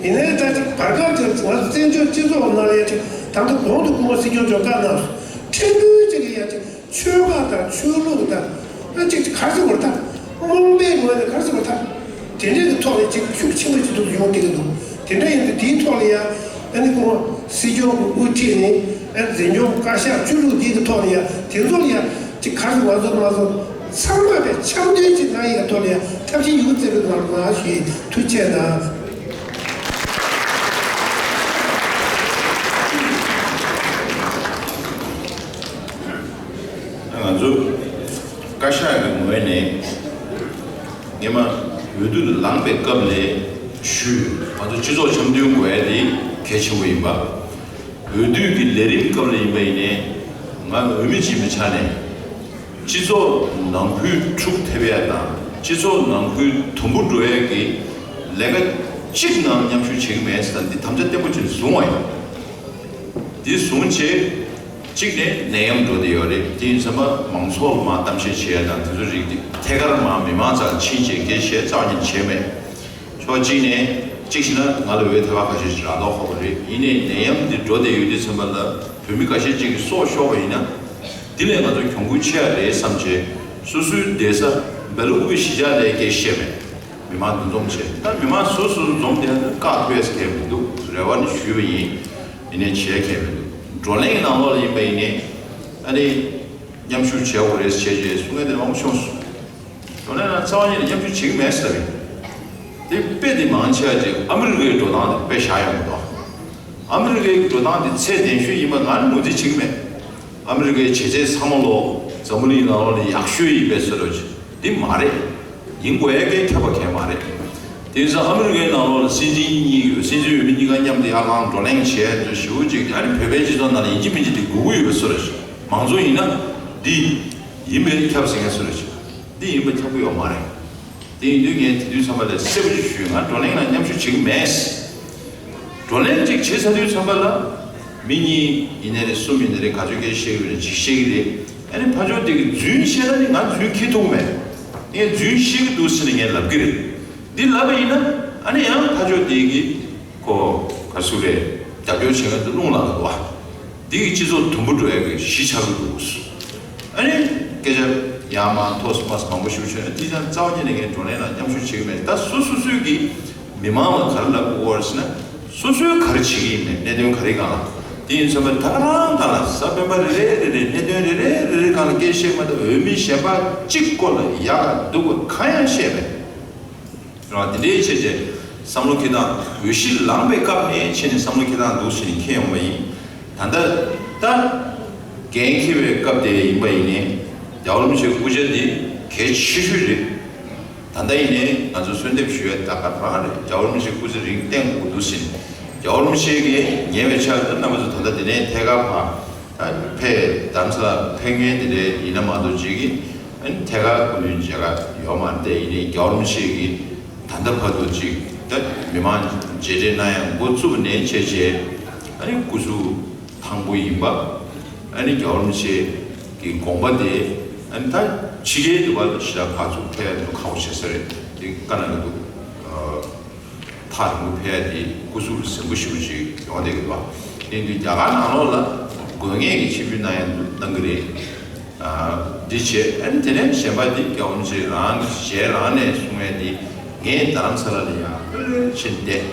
ཡིན་ནའི་ད་ཅིག་བར་སྐབས་དེར་ང་ཚོ་བཙན་བྱོལ་སྤྱི་ཚོགས་ནང་ལ་ཡ་ཅིག་ད་ལྟ་གོང་དུ་སྐུ་ངོ་སྲིད་སྐྱོང་མཆོག་བཀའ་གནང་སོང་། ཕྲན་བུ་ཅིག་གི་ཡ་ཅིག་ཆོལ་ཁ་དང་ཆོས་ལུགས་དང་ཨ་ཅིག་ག་རེ་ཟེར་དགོས་རེད། ད་རྨོངས་པའི་ངོས་ནས་ག་རེ་ཟེར་དགོས་རེད། ད་དེ་འདྲའི་གི་ཐོག་ནས་ཅིག་ཤུགས་ཆེན་པོ་ཅིག་ཏུ་ཡོང་བསྡད་ཀྱི་འདུག་དེ་འདྲ་ཡིན་དུས་དེའི་ཐོག་ལ་ཡ་ཨ་ནི་སྐུ་ངོ་སྲིད་སྐྱོང་གི་དབུ་ཁྲིད་ནས་ཨ་འཛིན་སྐྱོང་བཀའ་ཤག་བཅུ་དྲུག་འདི་གི་ཐོག་ལ་ཡ་དེ་ཚོ་ལ་ཡ་ཅིག་ག་རེ་ཟེར་དགོས། ང་ཚོ་ང་ཚོ་ཚང་མ་གི་འཆམ་མཐུན་ཅིག་གནང་ཡ་ཐོག་ལ་ཡ་ཐབས་ཤེས་ཡོད་ཚད་རེད་གནང་རོགས་གནང་ཞུ་ཡི། ཐུགས་རྗེ་གནང་། ང་ཚོ་བཀའ་ཤག་གི་ངོས་ནས་སྔོན་མ་འོས་བསྡུ་ལངས་པའི་སྐབས་ལ་ཞུས། ང་ཚོ་སྤྱི་ཚོགས་འཆམ་མཐུན་དགོས་ཡ་དེ་གལ་ཆེན་པོ་ཡིན་པ། འོས་བསྡུ་གི་ལས་རིམ་སྐབས་ལ་ཡིན་པ་ཡིན་ནའི་ང་འོས་མི་གཅིག་མིན་ཆ་ནས་སྤྱི་ཚོགས་ནང་ཁུལ་འཁྲུག་ཐེབས་ཡ་དང་སྤྱི་ཚོགས་ནང་ཁུལ་དུམ་བུ་འགྲོ་ཡ་གི་ལས་ཀ་གཅིག་ནང་མཉམ་ཞུགས་བྱེད་ཀྱི་མེད་ཟེར་ད་འདི་དམ་བཅའ་བརྟན་པོ་ཅིག་བཟུང་བ་ཡིན། འདི་བཟུང་བྱས། གཅིག་ནས་ནད་ཡམས་འགྲོ་བསྡད་ཡོད་རེད། དེ་ཡིན་ཙང་མ་མང་ཚོགས་ལ་མ་གཏམ་བཤད་བྱེད་ཡ་དང་དེ་ཚོ་རིགས་དེ་ཐད་ཀར་མ་མི་མང་རྩར་ཕྱིན་བྱས་སྐད་ཆ་རྩ་བ་ཉིད་བྱས་མེད། ཕྱོགས་གཅིག་ནས་གཅིག་བྱས་ན་ང་ལ་འོས་ཐད་ཀར་ཁ་ཤས་ཤིག་རག་མདོག་ཁ་པོ་རེད། ཡིན་ནའི་ནད་ཡམས་འདི་འགྲོ་བསྡད་ཡོད་དུས་ཙམ་པ་ལ་བོད་མི་འགའ་ཤས་ཅིག་གི་སྲོག་ཤོར་བ་ཡིན་ན་འདི་ལས་ང་ཚོ་གྱོང་གུན་ཆེ་ཡ་རེད་བསམ་བྱས་སོ་སོའི་བསྡད་ས་སྦེལ་ཀོབ་གཞིས་ཆགས་ལ་སྐད་བཤད་མེད། མི་མང་འདུ་འཛོམས་བྱས། ད་མི་མང་སོ་སོ་འཛོམས་བསྡད་ན་བཀག་ཐུབ་ཡས་གལ་མི་འདུག་རེ་བ་ནི་ཞུས་པ་ཡིན། ཡིན་ནའི་བྱས་གལ་མི་འདུག་བགྲོ་གླེང་ནང་ལོགས་ལ་ཡིན་པ་ཡིན་ནའི་ཨ་ནི་མཉམ་ཞུགས་བྱས་དགོས་རེད་བྱས་བྱས་གསུང་མཁན་དེ་མང་པོ་བྱུང་སོང་། བགྲོ་གླེང་ནང་རྩ་བ་ཉིད་ནས་མཉམ་ཞུགས་བྱེད་ཀྱི་མེད་ཟེར་བ་ཡིན། དེ་དཔེ་དེ་མང་ཆེ་བ་ཅིག་ཨ་མི་རི་ཀའི་འགྲོ་སྟངས་དེ་དཔེ་བཞག་ཡོང་གི་འདུག་ཨ་མི་རི་ཀའི་འགྲོ་སྟངས་དེ་ཚད་ལྡན་ཤོས་ཡིན་པ་ང་ནི་ངོས་འཛིན་བྱེད་ཀྱི་མེད། ཨ་མི་རི་ཀའི་བྱེད་ཚད་ཚང་མ་ལོ་འཛམ་བུ་གླིང་ནང་ལོགས་ནས་ཡག་ཤོས་ཡིན་པའི་བཟོ་འདྲ་ཅིག་འདི་མ་རེད། ཡིན་དགོས་ཡ་གའི་ཁྱབ་པ་གང་མ་རེད། དེ་ཡིན་ཙང་ཨ་མི་རི་ཀའི་ནང་ལོགས་ལ་སྲིད་འཛིན་གཉིས་ཡོད། སྲིད་འཛིན་འོས་མི་གཉིས་ཀ་མཉམ་དུ་ཡར་ལངས་བགྲོ་གླེང་བྱས་འདུག་ཞེ་པོ་ཅིག་ཨ་ནི་བོད་པའི་སྤྱི་ཚོགས་ནང་ལ་ཡིན་གཅིག་མིན་གཅིག་འདི་དགོས་ཀྱི་ཡོད་པའི་བཟོ་འདྲ་ཞིག་མང་གཙོ་ཡིན་ན་འདི་ཡིན་པའི་ཁྱབ་ཟིན་ཡ་བཟོ་འདྲ་ཞིག་འདི་ཡིན་པའི་ཁྱབ་ཀྱི་ཡོད་མ་རེད། དེ་ཡིན་དུས་ངས་དེ་དུས་ཚང་མ་ལ་གསལ་པོ་ཅིག་ཞུས། ང་བགྲོ་གླེང་ལ་མཉམ་ཞུགས་བྱེད་ཀྱི་མེད། བགྲོ་གླེང་ཅིག་བྱེད་ཚར་དུས་ཚང་མ་ལ་མི་གཉིས་ཡིན་ནའི་རེད། གསུམ་ཡིན་ནའི་རེད། ག་ཚོད་སྐད་ཆ་བཤད་ཀྱི་ཡོད་རེད། ཅིག་བཤད་ཀྱི་རེད། ཨ་ནི་ཕར་ཕྱོགས་དེ་གི་རྫུན་བཤད་ན་ནི་ང་རྫུན་འཁྱེར་ཐུབ་མེད། ངས་རྫུན་བཤད་ཀྱི་འདུག་ཟེར་ནས་ངས་ལབ་ཀྱི་རེད། འདི་ལབ་པ་ཡིན་ན་ཨ་ནི་ཡང་ཕར་ཕྱོགས་དེ་གི་ཁོ་ག་ཚོད་རེད། རྒྱབ་སྐྱོར་བྱེད་མཁན་དེ་རླུང་ལངས་འདུག་བ། འདི་གི་སྤྱི་ཚོགས་དུམ་བུ་འགྲོ་ཡ་གི་གཞི་ཆགས་ཀྱི་འདུག་ཨ་ནི་སྐད་ཆ་ཡང་མང་ཐོག་མ་མང་པོ་ཞིག་བྱུང་ཡ་དེ་ཀྱང་རྩ་བ་ཉིད་ནས་ངས་བགྲོ་གླེང་ལ་མཉམ་ཞུགས་བྱེད་ཀྱི་མེད། ད་སོ་སོ་སོའི་གི་མི་མང་ལ་ག་རེ་ལབ་དགོས་རེད་ཟེར་ན་སོ་སོའི་ག་རེ་བྱེད་ཀྱི་ཡིན་མེད། གནད་དོན་ག་རེ་སྒང་ལ་དེ་ཡིན་ཙང་མ་ད་ག་རང་སྒང་ལ་གཟའ་སྤེན་པ་རེ་རེ་རེ་རེ་གནད་དོན་རེ་རེ་རེ་རེ་སྒང་ལ་སྐད་ཆ་བཤད་མ་ཐུབ། འོས་མི་གཞན་པ་གཅིག་སྐོར་ལ་ཡག་ག་སྡུག་ག་གང་ཡང་བཤད་མེད། རང་དེ་འདྲའི་བྱས་རྗེས་བསམ་བློ་འཁྱེར་སྟངས་འོས་གཞི་ལངས་པའི་སྐབས་ནས་བྱས་ནས་བསམ་བློ་འཁྱེར་སྟངས་འདུག་ཟེར་ནས་འཁྱེར་ཡོང་བ་ཡིན། ད་ལྟ་ད་འགན་འཁྱེར་བའི་སྐབས་དེ་ཡིན་པ་ཡིན་ནའི་རྒྱལ་བ་རིན་པོ་ཆེའི་སྐུ་ཕྱྭ་འདི་གལ་ཆེ་ཤོས་རེད། ད་ལྟ་ཡིན་ནའི་ང་ཚོ་གསོལ་འདེབས་ཞུ་ཡ་ད་ག་རང་རེད། རྒྱལ་བ་རིན་པོ་ཆེའི་སྐུ་ཚེ་རིང་བརྟན་དགོས་འདུག་ཟེར་ནས་རྒྱལ་བ་རིན་པོ་ཆེ་གིས་ཉེ་བའི་ཆར་དུ་རྣམ་པ་ཚོ་ད་ལྟ་དེ་ནས་ཐད་ཀར་ཕར། ད་ཕེབས་རྡ་རམ་ས་ལ་ཕེབས་མཁན་དེ་འདྲ་ཡིན་ན་མ་གཏོགས་ཅིག་གིས་ཨ་ནི་ཐད་ཀར་སྐུ་མདུན་མཇལ་ཁ་ཡོད་མ་རེད། དེ་ཡིན་ནའི་རྒྱལ་བ་རིན་པོ་ཆེ་གིས་ད་ལྟ་བར་དུ་ཅིག་ད་མི་མང་མཇལ་འཕྲད་གནང་ཡ་འགོ་བཙུགས་ནས་བྱས་རྗེས་ཨ་ནི་སྐུ་གཟུགས་ཐང་པོ་ཡིན་པ། ཨ་ནི་རྒྱལ་བ་རིན་པོ་ཆེ་གི་དགོངས་པ་དེ་ཨ་ནི་ད་ཕྱི་རྒྱལ་དུ་བ་ཞེ་དྲག་ཕར་ཚུར་ཕེབས་ཡ་འདུག་ཁག་པོ་བྱེད་ས་རེད། དེ་བཀའ་གནང་གི་འདུག་ཐག་རིང་པོ་ཕེབས་ཡ་དེ་སྐུ་གཟུགས་ལ་ཟིན་པོ་ཞེ་པོ་ཅིག་ཡོང་བསྡད་ཀྱི་འདུག་དེ་དུས་རྒྱ་གར་ནང་ལོགས་ལ་དགོས་ངེས་ཀྱི་ཆིབས་བསྒྱུར་གནང་ཡ་འདུག་གནང་གི་རེད། འདི་བྱས་ཨ་ནི་དེ་ནས་གཞན་པ་དེ་རྒྱལ་བ་རིན་པོ་ཆེ་རང་གི་ཞལ་རང་ནས་གསུང་ཡ་དེ་ངས་རྡ་རམ་ས་ལ་ལ་ཡང་ཕྱིན་བསྡད།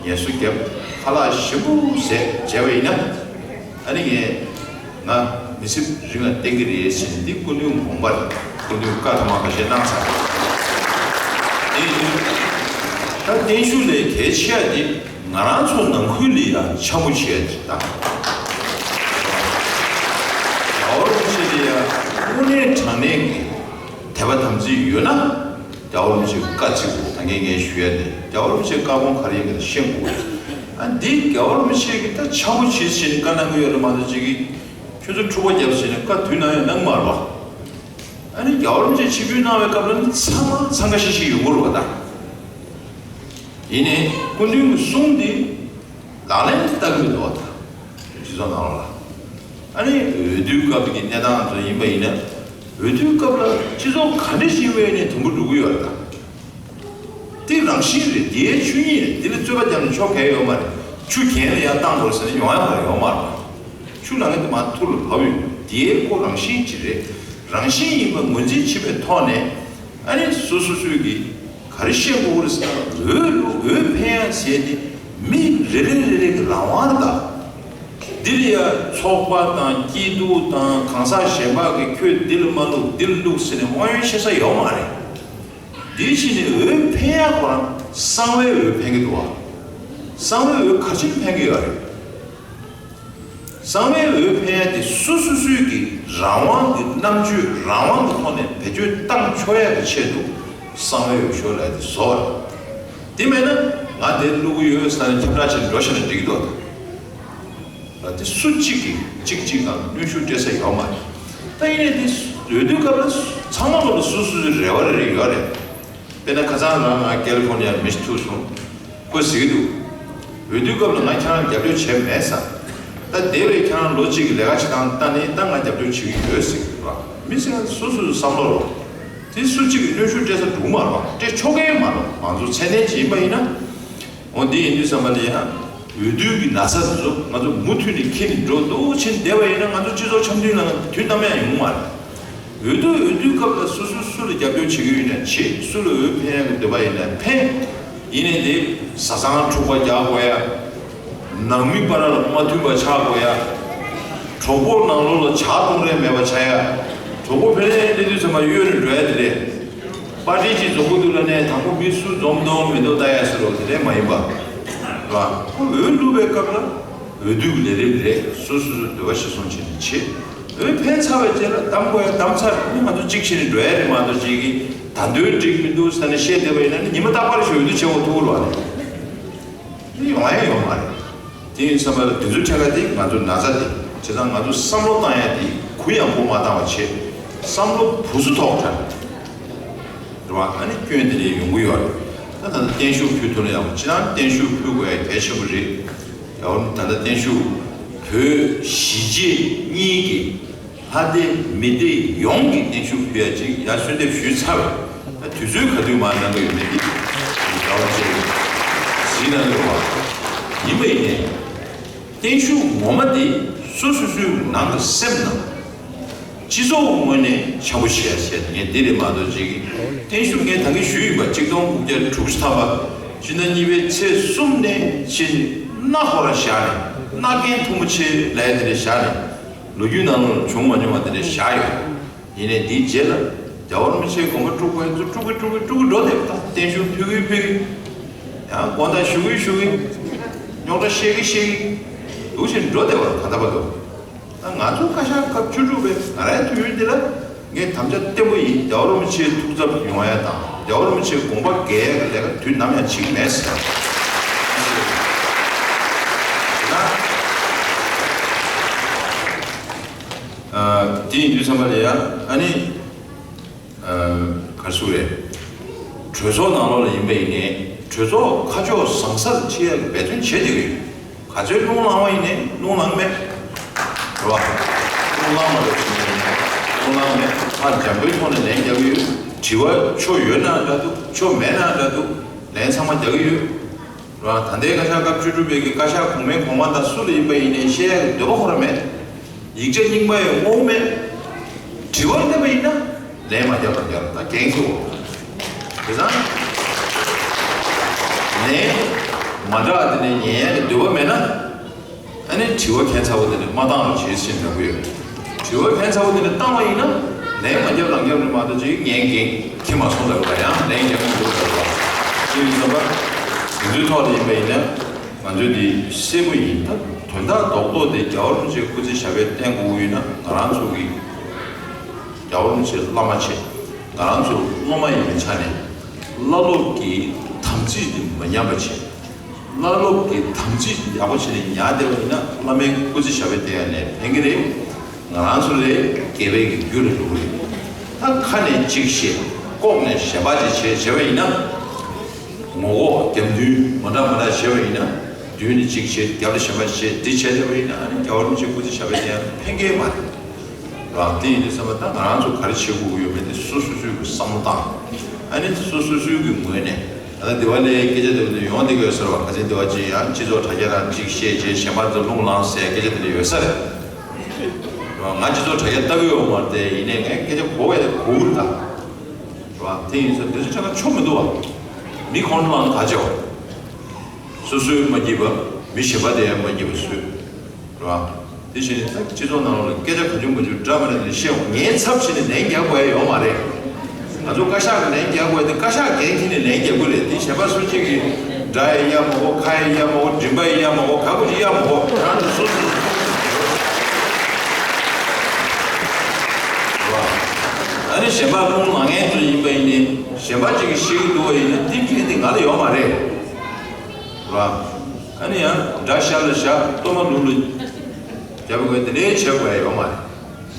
ངལ་གསོ་བརྒྱབ། ཁ་ལག་ཞིམ་པོ་བཟས་བྱས་པ་ཡིན་ན། ཨ་ནི་ངས་ང་མི་ཚེ་རིང་ལ་བསྡད་ཀྱི་རེད་ཟེར་ནས་འདི་སྐུ་མདུན་དགོངས་པར་སྐུ་མདུན་བཀའ་ཐོག་མ་ཁ་ཤས་གནང་ཚར། དེ་ཡིན་དུས་ ད་བརྟན་བཞུགས་ལས་གལ་ཆེ་བ་དེ་ང་རང་ཚོ་ནང་ཁུལ་ལ་ཡང་འཆམ་པོ་བྱས་ཏེ། ད་རྒྱལ་བ་རིན་པོ་ཆེ་ལ་ཡང་དངོས་གནས་དྲང་གནས་ཀྱི་དད་པ་དམ་ཚིག་ཡོད་ན། རྒྱལ་བ་རིན་པོ་ཆེ་བཀའ་བརྩི་དགོས། ད་ངས་ངས་ཞུ་ཡ་དེ་རྒྱལ་བ་རིན་པོ་ཆེའི་བཀའ་དགོངས་ག་རེ་ཡིན་མིན་ཤེས་དགོས། ཨ་འདི་རྒྱལ་བ་རིན་པོ་ཆེ་གིས་ད་འཆམ་པོ་བྱེད་བྱེད་ནས་བཀའ་གནང་གི་ཡོད་རེད་མ་གཏོགས་ཅིག་གིས་ཁྱོད་ཚོ་འཁྲུག་པ་བརྒྱབ་བྱས་ནས་བཀའ་དུས་ནམ་ཡང་གནང་མ་རེད་པ། ཨ་ནི་རྒྱལ་བ་རིན་པོ་ཆེ་ཆིབས་བསྒྱུར་གནང་བའི་སྐབས་ལ་ནི་ཚང་མ་འཚང་ཁ་ཤིག་ཤིག་ཡོང་གི་རེད་པ་ད། ཡིན་ནའི་སྐུ་མདུན་གྱི་གསུང་འདི་ལག་ལེན་དུ་བསྟར་གྱི་མི་འདུག་པ་ད། སྤྱི་ཚོགས་ནང་ལོགས་ལ། ཨ་ནི་འོས་བསྡུའི་སྐབས་ཀྱི་གནས་སྟངས་ཚོ་ཡིན་པ་ཡིན་ན། འོས་བསྡུའི་སྐབས་ལ་སྤྱི་ཚོགས་ག་འདྲ་ཞིག་ཡིན་པ་ཡིན་ནའི་དུམ་བུ་འགྲོ་གི་ཡོད་རེད་ད། འདི་རང་བཞིན་རེད། འདིའི་ཆོས་ཉིད་རེད། འདི་ལ་རྩོད་པ་རྒྱབ་ནས་ཆོག་གི་ཡོད་མ་རེད། ཆུ་རྒྱན་ལ་ཡར་བཏང་དགོས་ཟེར་ནས་ཡོང་ཡ་མ་ཡོང་མ་རེད། ཆུ་ལ་ངས་དེ་མ་ཐུར་ལ་བབས་ཡོད། འདིའི་ཁོ་རང་བཞིན་ཅིག་རེད། རང་བཞིན་ཡིན་པ་ངོས་འཛིན་བྱེད་པའི་ཐོག་ནས། ཨ་ནི་སོ་སོ་སོས་ཀྱིས་ག་རེ་བཤད་དགོས་རེད་ཟེར་ན། འོས་བླུག་འོས་འཕེན་ཡ་བྱས་ཏེ་མི་རེ་རེ་རེ་རེ་གི་རང་དབང་རེད་ད། འདི་ལ་ཡ་ཚོགས་པ་དང་སྐྱིད་སྡུག་དང་གང་ཟག་གཞན་པ་གིས་ཁྱོད་འདི་ལ་མ་བླུག་འདི་ལ་བླུག་ཟེར་ནས་དབང་ཡོན་བཤད་ས་ཡོད་མ་རེད། འདི་ཕྱིན་ནས་འོས་འཕེན་ཡ་ཁོ་རང་གསང་བའི་འོས་འཕེན་གྱི་འདུག་བ། གསང་བའི་འོས་ག་ཅིར་འཕེན་གྱི་ཡོད་རེད། གསང་བའི་འོས་འཕེན་ཡ་དེ་སོ་སོ་སོའི་གི་རང་དབང་གི་རྣམ་དཔྱོད་རང་དབང་གི་ཐོག་ནས་བེད་སྤྱོད་བཏང་ཆོག་ཡ་གི་ཆེད་དུ་གསང་བའི་འོས་ཤོག་ལབ་ཡ་དེ་བཟོ་བ་རེད། དེ་མེད་ན་ང་དེ་བླུག་གི་ཡོད་ཟེར་ནས་ཁྱབ་བསྒྲགས་བྱས་ནས་འགྲོ་ཤེས་ན་འགྲིག་གི་འདུག་བ། ལ་དེ་སུ་གཅིག་གིས་གཅིག་གཅིག་གང་གནོན་ཤུགས་སྤྲད་ས་ཡོད་མ་རེད། ད་ཡིན་ནའི་དེ་འོས་བསྡུའི་སྐབས་ལ་ཚང་མ་ལོ་ལ་སོ་སོ་སོའི་རེ་བ་རེ་རེ་ཡོད་རེད། དཔེར་ན་ཁ་སང་རང་ང་ཀེ་ལི་ཧྥོར་ནི་ཡར་མི་ཞིག་ཐུག་སོང་། ཁོས་ཟེར་གྱི་འདུག་འོས་བསྡུའི་སྐབས་ལ་ང་ཁྱེད་རང་རྒྱབ་སྐྱོར་བྱས་མེད་ས། ད་དེ་བས་ཁྱེད་རང་ལོ་གཅིག་གི་ལས་ཀ་བྱེད་སྟངས་ལྟ་ནས་ད་ང་རྒྱབ་སྐྱོར་བྱེད་ཀྱི་ཡོད་ཟེར་གྱི་འདུག་ར། མི་ཟེར་ན་སོ་སོ་སོའི་བསམ་བློ་རོ། དེ་སུ་གཅིག་གིས་གནོན་ཤུགས་སྤྲད་ས་འདུག་མ་རེད་པ། སྤྲད་ཆོག་གི་མ་རེད། ང་ཚོ་ཚད་ལྡན་ཅིག་ཡིན་པ་ཡིན་ན། འོ་འདི་ཡིན་དུས་ཙམ་པ་ལ་ཡང་འོས་བསྡུ་གི་ན་ཚ་དེ་ཚོ་ང་ཚོ་མུ་མཐུད་ནས་འཁྱེར་ནས་འགྲོ་འདུག་ཕྱིན་བསྡད་པ་ཡིན་ན་ང་ཚོ་སྤྱི་ཚོགས་འཆམ་མཐུན་ལ་དུས་ནམ་ཡང་ཡོང་མ་རེད། འོས་བསྡུ་འོས་བསྡུའི་སྐབས་ལ་སོ་སོ་སུ་ལ་རྒྱབ་སྐྱོར་བྱེད་ཀྱི་ཡོད་ན་བྱེད། སུ་ལ་འོས་འཕེན་ཡག་གི་འདོད་པ་ཡིན་ན་འཕེན། ཡིན་ནའི་དེ་བཟའ་ཚང་འཁྲུག་པ་རྒྱག་དགོས་ཡ། ནང་མི་བར་ལ་མ་མཐུན་པ་ཆགས་དགོས་ཡ། གྲོགས་པོ་ནང་ལོགས་ལ་ཇག་གཏོང་རན་མེད་པ་ཆགས་ཡ། གྲོགས་པོ་ཕེ་རེ་སླེབས་དུས་ཙམ་པ་གཡོལ་ནས་འགྲོ་ཡ་དེ་རེད། པར་ཊི་གཅིག་འཛོམས་ཀྱི་འདུག་ལབ་ནས་དང་པོ་མི་སུ་འཛོམས་འདུག་མི་འདུག་ལྟ་ཡ་ཟེར་རོ་དེ་འདྲས་མ་ཡིན་པ། རེད་བ། ཁོ་འོས་བླུག་པའི་སྐབས་ལ་འོས་བསྡུ་གི་ལས་རིམ་རེད། སོ་སོ་སོའི་འདོད་པ་གཞིར་བཟུང་བྱས་ནས་བྱེད། འོས་འཕེན་ཚར་བའི་རྗེས་ལ་གདམ་དགོས་ཡ་གདམ་ཚར། ཨ་ནི་ང་ཚོ་གཅིག་བྱས་ནས་འགྲོ་ཡ་རེད་མ་གཏོགས་གཅིག་གིས་ད་འདོད་འགྲིག་མི་འདུག་ཟེར་ནས་བཤད་བསྡད་པ་ཡིན་ན་ནི་ཉི་མ་རྟག་པར་ཞིག་འོས་བསྡུ་བྱེད་དགོས་ཐུག་གི་རེད་བ། དེ་ཡོང་ཡ་ཡོད་མ་རེད། དེ་ཡིན་ཙམ་པ་ལ་དེ་ཚོའི་ཐད་ཀ་དེ་ང་ཚོ་ན་ཚ་དེ་བྱས་ཙང་ང་ཚོ་བསམ་བློ་བཏང་ཡ་དེ་གུ་ཡངས་པོ་མ་བཏང་བ་བྱེད། བསམ་བློ་བུ་སུ་ཐོག་དྲན། རེད་བ། ཨ་ནི་སྐྱོན་དེ་འདྲ་ཡོང་གི་ཡོད་རེད། ད་ད་ལྟ་བརྟན་བཞུགས་ཕུལ་ཐུབ་ན་ཡག་པོ། སྤྱིར་བཏང་བརྟན་བཞུགས་ཕུལ་དགོས་ཡ་གལ་ཆེན་པོ་རེད། ཡང་ད་ལྟ་བརྟན་བཞུགས་བོད་གཞིས་བྱེས་གཉིས་ཀྱི་ལྷ་སྡེ་མི་སྡེ་ཡོངས་ཀྱི་བརྟན་བཞུགས་ཕུལ་ཡ་ཅིག་ཡར་གསོལ་འདེབས་ཞུས་ཚར་བས། ད་དུས་ཚོད་ག་དུས་མར་གནང་གི་ཡོད་མེད་འདི་རྒྱལ་བ་རྗེ་གཟིགས་གནང་གི་རེད་བ། ཡིན་པ་ཡིན་ནའི་བརྟན་བཞུགས་ངོ་མ་འདི་སོ་སོ་སོའི་ནང་གི་སེམས་ནང་། སྤྱི་ཚོགས་ངོས་ནས་འཆམ་པོ་བྱེད་ཡ་བྱས་ངས་འདི་རེད་མ་གཏོགས་ཅིག་གི་བརྟན་བཞུགས་ངས་ད་གིན་ཞུས་ཡིན་པ། གཅིག་སྟོང་དགུ་བརྒྱ་དྲུག་ཅུ་ཐམ་པ་སྤྱི་ཟླ་གཉིས་པའི་ཚེས་གསུམ་ནས་ཕྱིན་གནའ་ཁོ་ར་བཞག་ནས། གནའ་རྒན་ཐུ་མོ་ཆེ་ལབ་ཡ་དེ་འདྲ་བཞག་ནས། ལོ་རྒྱུས་ནང་ལ་བྱུང་མ་མྱོང་བ་དེ་འདྲ་བཞག་ཡོད། ཡིན་ནའི་འདིའི་རྗེས་ལ་རྒྱལ་བ་རིན་པོ་ཆེའི་དགོངས་པ་དཀྲུག་པ་ཚོ་དཀྲུག་གི་དཀྲུག་གི་དཀྲུག་གི་འགྲོ་བསྡད་པ་དང་། བརྟན་བཞུགས་ཕུལ་གི་ཕུལ་གི། ཡང་དགོངས་དག་ཞུ་གི་ཞུ་གི། རྙོག་དྲ་བཤད་གི་བཤད་གི། འདུག་བྱས་འགྲོ་བསྡད་པ་ད་ལྟ་བར་དུ། ད་ང་ཚོ་བཀའ་ཤག་སྐབས་བཅུ་དྲུག་པའི་ང་རའི་དུས་ཡུན་འདི་ལ་ངས་དམ་བཅའ་བརྟན་པོ་ཡིན། རྒྱལ་བ་རིན་པོ་ཆེའི་ཐུགས་འཚབ་ཡོང་ཡ་དང་རྒྱལ་བ་རིན་པོ་ཆེའི་དགོངས་པ་འགལ་ཡ་གི་ལས་ཀ་དུས་ནམ་ཡང་བྱེད་ཀྱི་མེད་ཟེར། ད་དེ་ཡིན་དུས་ཙམ་པ་ལ་ཡ་ཨ་ནི། ག་རེ་ཟེར་དགོས་རེད། གྲོས་ཚོགས་ནང་ལོགས་ལ་ཡིན་པ་ཡིན་ནའི་གྲོས་ཚོགས་ཁ་ཕྱོགས་བཟང་སར་ཁྲིད་ཡག་གི་འབད་བརྩོན་བྱེད་བསྡད་ཀྱི་ཡོད། ག་ཚོད་རླུང་ལངས་པ་ཡིན་ནའི་རླུང་ལངས་མེད། རེད་བ། རླུང་ལངས་མ་རེད་ཟེར་ནའི་རླུང་ལངས་མེད། ཧ་ཅང་འཇམ་པོའི་ཐོག་ནས་ལན་རྒྱག་གི་ཡོད། དྲི་བ་ཕྱོགས་ཡོད་ན་འདྲ་འདུག་ཕྱོགས་མེད་ན་འདྲ་འདུག་ལན་ཚང་མ་རྒྱག་གི་ཡོད། རེད་བ། ད་ལྟའི་བཀའ་ཤག་སྐབས་བཅུ་དྲུག་པའི་གི་བཀའ་ཤག་གོང་མའི་གོང་མ་དང་སུ་ལ་ཡིན་པ་ཡིན་ནའི་བཤད་ཡག་གི་འདོད་པ་ཁོ་རང་མེད། ཡིག་ཆ་རྙིང་པ་ཡང་བསྔོག་མེད། དྲི་བ་བསྣན་པ་ཡིན་ན་ལན་མ་རྒྱབ་པར་རྒྱབ། ད་འགན་འཁྱེར་དགོས། དེ་ཙང་ལན་མ་འདྲ་བ་དེ་ནས་ཉན་ཡག་གི་འདོད་པ་མེད་ན། ཨ་ནི་དྲི་བ་ཁྱད་མཚར་པོ་དེ་ནས་མ་བཏང་རོགས་བྱེད་ཟེར་འདྲ་པོ་ཡོད། དྲི་བ་ཁྱད་མཚར་པོ་དེ་ནས་བཏང་བ་ཡིན་ན་ལན་མ་རྒྱབ་རང་རྒྱབ་རེད་མ་གཏོགས་ཅིག་ངའི་འགན་འཁྱེར་མ་སོང་ལབ་པ། ཡང་ལན་རྒྱག་གི་འདུག་ལབ་པ། དེ་ཡིན་ཙམ་པ། དེ་ཚོའི་ཐོག་ལ་ཡིན་པ་ཡིན་ན་ང་ཚོས་འདི་གསལ་པོ་ཡིན། ད་དོན་དག་རྡོག་རྡོག་དེ་རྒྱལ་བ་རིན་པོ་ཆེའི་སྐུ་ཚེ་ཞབས་པད་བརྟན་དགོས་ཀྱི་ཡོད་ན་ང་རང་ཚོ་གི་རྒྱལ་བ་རིན་པོ་ཆེ་བླ་མ་བྱེད། ང་རང་ཚོ་སློབ་མ་ཡིན་པའི་ཆ་ནས་བླ་སློབ་ཀྱི་དམ་ཚིག་དེ་མ་ཉམས་པ་བྱེད། བླ་སློབ་ཀྱི་དམ་ཚིག་ཡག་པོ་བྱས་ནས་ཉར་བསྡད་པ་ཡིན་ན་བླ་མའི་སྐུ་ཚེ་ཞབས་པད་བརྟན་ཡ་ནས་ཕན་གྱི་རེད། ང་རང་ཚོ་ལས་རྒྱལ་བའི་གི་རྒྱུད་ལ་འགྲོ་གི་རེད། ད་ཁ་ནས་གཅིག་བཤད། ལྐོག་ནས་གཞན་པ་ཅིག་བྱས་བྱས་པ་ཡིན་ན། ངོ་ལྐོག་རྒྱབ་མདུན་མ་འདྲ་མ་འདྲ་བྱས་པ་ཡིན་ན། མདུན་ནས་གཅིག་བྱས་རྒྱབ་ལ་གཞན་པ་བྱས་འདི་བྱས་བསྡད་པ་ཡིན་ན་ཨ་ནི་རྒྱལ་བ་རིན་པོ་ཆེའི་སྐུ་ཚེ་ཞབས་པད་བརྟན་ཡ་ཕན་གྱི་མ་རེད། རང་དེ་ཡིན་དུས་ཙམ་པ་ད་ང་རང་ཚོ་ག་རེ་བྱེད་དགོས་ཀྱི་ཡོད་མེད་དེ་སོ་སོ་སོའི་གི་བསམ་བློ་བཏང་། ཨ་ནི་སོ་སོ་སོའི་གི་ངོས་ནས་ད་ལྟ་འདི་བ་ལས་སྐད་ཆ་དེ་ཚོ་ཡོང་བསྡད་ཀྱི་ཡོད་ས་རེད་བ། ཁ་སང་འདི་བ་ཅིག་ཡང་སྤྱི་ཚོགས་དྲ་རྒྱ་ནང་གཅིག་བཤད་བྱས་གཞན་པ་ཚོ་རླུང་ལངས་ཟེར་སྐད་ཆ་དེ་འདྲ་ཡོད་ས་རེད། རེད་བ། ང་སྤྱི་ཚོགས་དྲ་རྒྱ་ལྟ་གི་ཡོད་མ་རེད་དེ་ཡིན་ནའི་ངས་སྐད་ཆ་གོ་བས་དེ་གོ་གི་རེད་ད། རེད་བ། དེ་ཡིན་ཙང་དེ་ཚོ་ཆ་ག་ཆོ་མི་འདུག་བ། མི་ཁོང་ཁྲོ་ལངས་ག་བྱེད་བ། སོ་སོའི་མ་སྐྱིད་པ་མི་གཞན་པ་དེ་ཡང་མ་སྐྱིད་པ་བཟོས། རེད་བ། དེ་བཞིན་ད་སྤྱི་ཚོགས་ནང་ལོགས་ལ་སྐད་ཆ་གང་བྱུང་མང་བྱུང་འདྲ་མི་འདྲ་དེ་བཤད་འོང་ངའི་ཚབ་བྱས་ནས་ལན་རྒྱག་དགོས་ཡ་ཡོད་མ་རེད། ང་ཚོ་བཀའ་ཤག་གི་ལན་རྒྱག་དགོས་དེ་བཀའ་ཤག་འགན་འཁྱེར་ནས་ལན་རྒྱག་དགོས་རེད། དེ་གཞན་པ་སུ་གཅིག་གིས་སྒྲ་ཡི་ཡ་མ་གོ་ཁ་ཡི་ཡ་མ་གོ་མགྲིན་པ་ཡི་ཡ་མ་གོ་ག་གོ་ཅིག་ཡ་མ་གོ་རང་ཚོ་སོ་སོ་ཨ་ནི་གཞན་པ་རླུང་ལངས་མཁན་ཚོ་ཡིན་པ་ཡིན་ནའི་གཞན་པ་གཅིག་གིས་ཤེས་ཀྱི་འདུག་པ་ཡིན་ན་དེ་འགན་དེ་ང་ལ་ཡོད་མ་རེད། རེད་བ། ཨ་ནི་ཡང་དགྲ་ཤར་ལ་བཞག་གཏོར་མ་ལུག་ལ་རྒྱབ་དགོས་དེ་འདྲའི་བྱེད་དགོས་ཡ་ཡོད་མ་རེད།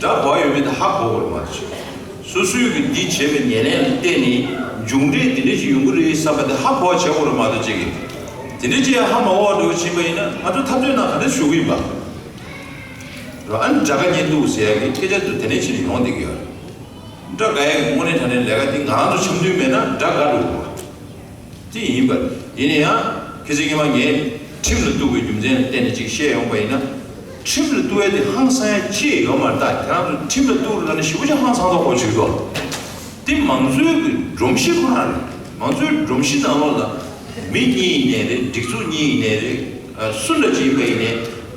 དགྲ་བོ་ཡོད་མེད་དེ་ཧ་གོ་དགོས་རེད་མ་གཏོགས། སོ་སོའི་གི་འདི་བྱས་པའི་ཉེར་ལེན་ལ་བརྟེན་ནས་འབྱུང་འབྲས་འདི་འདྲ་ཞིག་ཡོང་གི་རེད་བསམ་པ་དེ་ཧ་གོ་བ་བྱེད་དགོས་རེད་མ་གཏོགས་ཅིག་གིས། དེ་འདྲ་ཅིག་ཡང་ཧ་མ་གོ་བ་འགྲོ་ཕྱིན་པ་ཡིན་ན་ང་ཚོ་འཐབ་རྩོད་ནང་ག་འདྲ་ཞུགས་ཀྱི་ཡིན་པ། རེད་བ། ཨ་ནི་དགྲ་དགའ་གཉེན་སྡུག་ཟེར་ཡ་གི་སྐད་ཆ་ཚོ་དེ་འདྲ་བྱས་ནས་ཡོང་བསྡད་ཀྱི་ཡོད་རེད། དགྲ་དགའ་ཡ་གི་དངོས་གནས་དྲང་གནས་ལས་ཀ་འདི་ང་རང་ཚོ་འཆམ་མཐུན་མེད་ན་དགྲ་དགའ་འགྲོ་གི་རེད་བ། དེ་ཡིན་པ། ཡིན་ན་ཡང་ཁྱེད་ཚོས་སྔོན་མ་ངས་ཁྲིམས་ལ་གཏུག་པའི་རྒྱུ་མཚན་ལ་བརྟེན་ནས་ཅིག་བཤད་ཡོང་པ་ཡིན་ན། ཁྲིམས་ལ་གཏུག་ཡ་དེ་ཧང་སང་ཡ་ཅི་ཡང་ཡོད་མ་རེད། ད་ཁྱེད་རང་ཚོ་ཁྲིམས་ལ་གཏུག་རེད་ལབ་ནས་ཞེ་པོ་ཅིག་ཧང་སང་མདོག་ཁ་པོ་བྱེད་ཀྱི་འདུག་དེ་མང་གཙོའི་གི་སྒྲོམ་གཞི་ཁོ་རང་རེད། མང་གཙོའི་སྒྲོམ་གཞི་ནང་ལོགས་ལ་མི་གཉིས་ཡིན་ནའི་རེད། སྒྲིག་འཛུགས་གཉིས་ཡིན་ནའི་རེད། ཨ། སུ་འདྲ་ཅིག་ཡིན་པ་ཡིན་ནའི་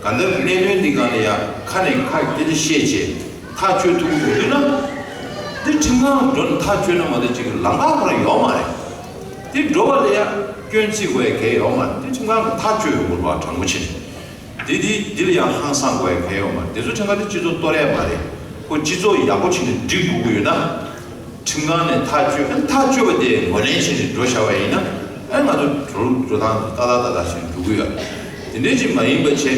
གང་ལྟར་གནད་དོན་འདི་སྒང་ལ་ཡ་ཁ་ནས་ཁ་སྐད་ཆ་བཤད་བྱས། ཐག་གཅོད་ཐུབ་ཀྱི་ཡོད་དུས་ན། འདི་ཁྲིམས་ཁང་འགྲོ་ནས་ཐག་གཅོད་ན་མ་གཏོགས་ཅིག་ལམ་ཁ་ཁོ་རང་ཡོད་མ་རེད། དེ་འགྲོ་བ་ལ་ཡང་སྐྱོན་བརྩི་དགོས་ཡ་གལ་ཡོད་མ་རེད། དེ་ཁྲིམས་ཁང་གི་ཐག་གཅོད་ཡོང་དགོས་པ་དྲང་པོ་བྱས་ནས། དེ་དེ་འདི་ལ་ཡང་ཧང་སང་དགོས་ཡ་གལ་ཡོད་མ་རེད། དེ་ཚོ་ཁྲིམས་ཁང་དེ་སྤྱི་ཚོགས་གཏོར་ཡ་མ་རེད། ཁོ་སྤྱི་ཚོགས་ཡག་པོ་བྱས་ནས་སྒྲིག་དགོས་ཀྱི་ཡོད་ན། ཁྲིམས་ཁང་ནས་ཐག་གཅོད་ཨ་ཐག་གཅོད་པ་དེ་ངོས་ལེན་བྱས་ནས་འགྲོ་བཞག་པ་ཡིན་ན། ཨ་ང་ཚོ་འགྲོ་འགྲོ་སྟངས་ཏག་ཏག་ཏག་ཏག་བྱས་ནས་འགྲོ་གི་ཡོད། དེ་འདྲའི་ཅིག་མ་ཡིན་པ་བྱས་སྤྱི་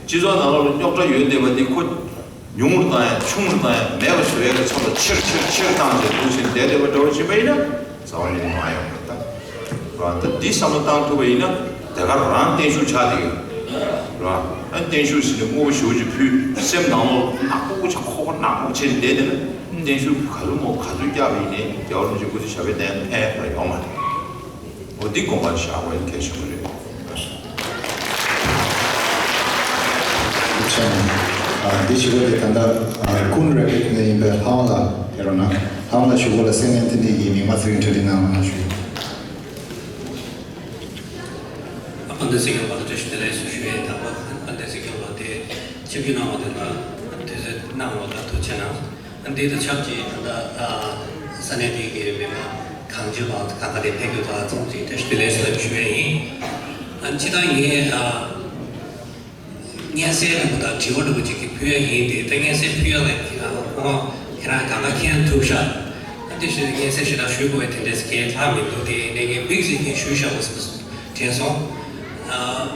ཚོགས་ནང་ལོགས་ལ་རྙོག་དྲ་ཡོད་བསྡད་པ་འདི་ཁོ། ཉུང་རུ་བཏང་ཡ་ཆུང་རུ་བཏང་ཡ་མེད་པ་བཟོ་ཡ་གི་ཚབ་ལ་ཆེར་ཆེར་ཆེར་བཏང་བྱས་འདུག་ཟེར་བསྡད་བསྡད་པ་འདྲ་བོ་བྱེད་པ་ཡིན་ན་རྩ་བ་ཉིད་ནས་མ་ཡོང་བ་ད། རེད་བ། ད་འདི་བསམ་བློ་བཏང་ཐུབ་པ་ཡིན་ན་དེ་ག་རང་བརྟན་བཞུགས་ཆགས་བསྡད་ཡོད། རེད་བ། ཨ་བརྟན་བཞུགས་ཟེར་ནས་དངོས་པོ་ཞེ་པོ་ཅིག་ཕུལ་སེམས་ནང་ལོགས་ནག་པོ་ཆགས་ཁོག་པ་ནག་པོ་བྱས་ནས་བསྡད་བསྡད་ན་བརྟན་བཞུགས་ག་ལུ་མོ་ག་ཚོད་བཀྱག་པ་ཡིན་ནའི་རྒྱལ་བ་རིན་པོ་ཆེ་སྐུ་ཚེ་ཞབས་པད་བརྟན་ཕན་པ་ཡོང་མ་རེད། འོ་འདི་དགོངས་པར་བཞག་པ་ཡིན་གལ་ཆེན་པོ་རེད། ཨ་འདི་ཞུ་བ་དེ་ད་ལྟ་ཨ་ཀུན་རེ་ཀེག་ནས་ཡིན་པའི་ལྷ་དབང་ལགས་དེ་རུ་ན་ལྷ་དབང་ལགས་ཞུ་བ་ལ་སེམས་ངན་ཐེ་འདི་ཡིན་མི་མ་ཚིག་འཕྲིན་ལས་གནང་གནང་ཞུ། ཨ་ཕ་འདི་སྲིད་སྐྱོང་ལགས་ལ་བཀྲ་ཤིས་བདེ་ལེགས་ཞུ་ཞུ་ཡས་དང་པོ་ཨ་འདི་སྲིད་སྐྱོང་ལགས་དེ་ཆིབས་བསྒྱུར་གནང་བ་དེ་ལ་དུས་ཚོད་གནང་བ་ལ་ཐུགས་རྗེ་གནང་། འདི་དང་ཆབས་ཅིག་ད་ལྟ་ས་གནས་དེ་གའི་མི་མང་གང་ཅི་བ་གང་ག་ལས་ཕེབས་ཡོད་པ་ཚང་མ་ཅིག་བཀྲ་ཤིས་བདེ་ལེགས་ཟེར་ཞུ་ཡས་ཡིན། སྤྱིར་བཏང་ངས་སྙན་སེང་རིང་པོ་དང་དྲི་བ་རིང་པོ་ཅིག་གི་ཕུལ་ཡས་ཡིན་ཏེ་ད་སྙན་སེང་ཕུལ་ཡས་ལ་ཁོང་ཁྱེད་རང་གང་ག་མཁྱེན་ཐུབ་ཤག་ཨ་དེ་བཞིན་སྙན་སེང་ཞེ་དྲག་ཞུ་དགོས་པའི་དེ་འདྲས་གལ་ལྷག་མི་འདུག་དེ་ཡིན་ནའི་ངས་དམིགས་བསལ་གྱིས་ཞུས་བཞག་པ་དྲན་སོང་། ང་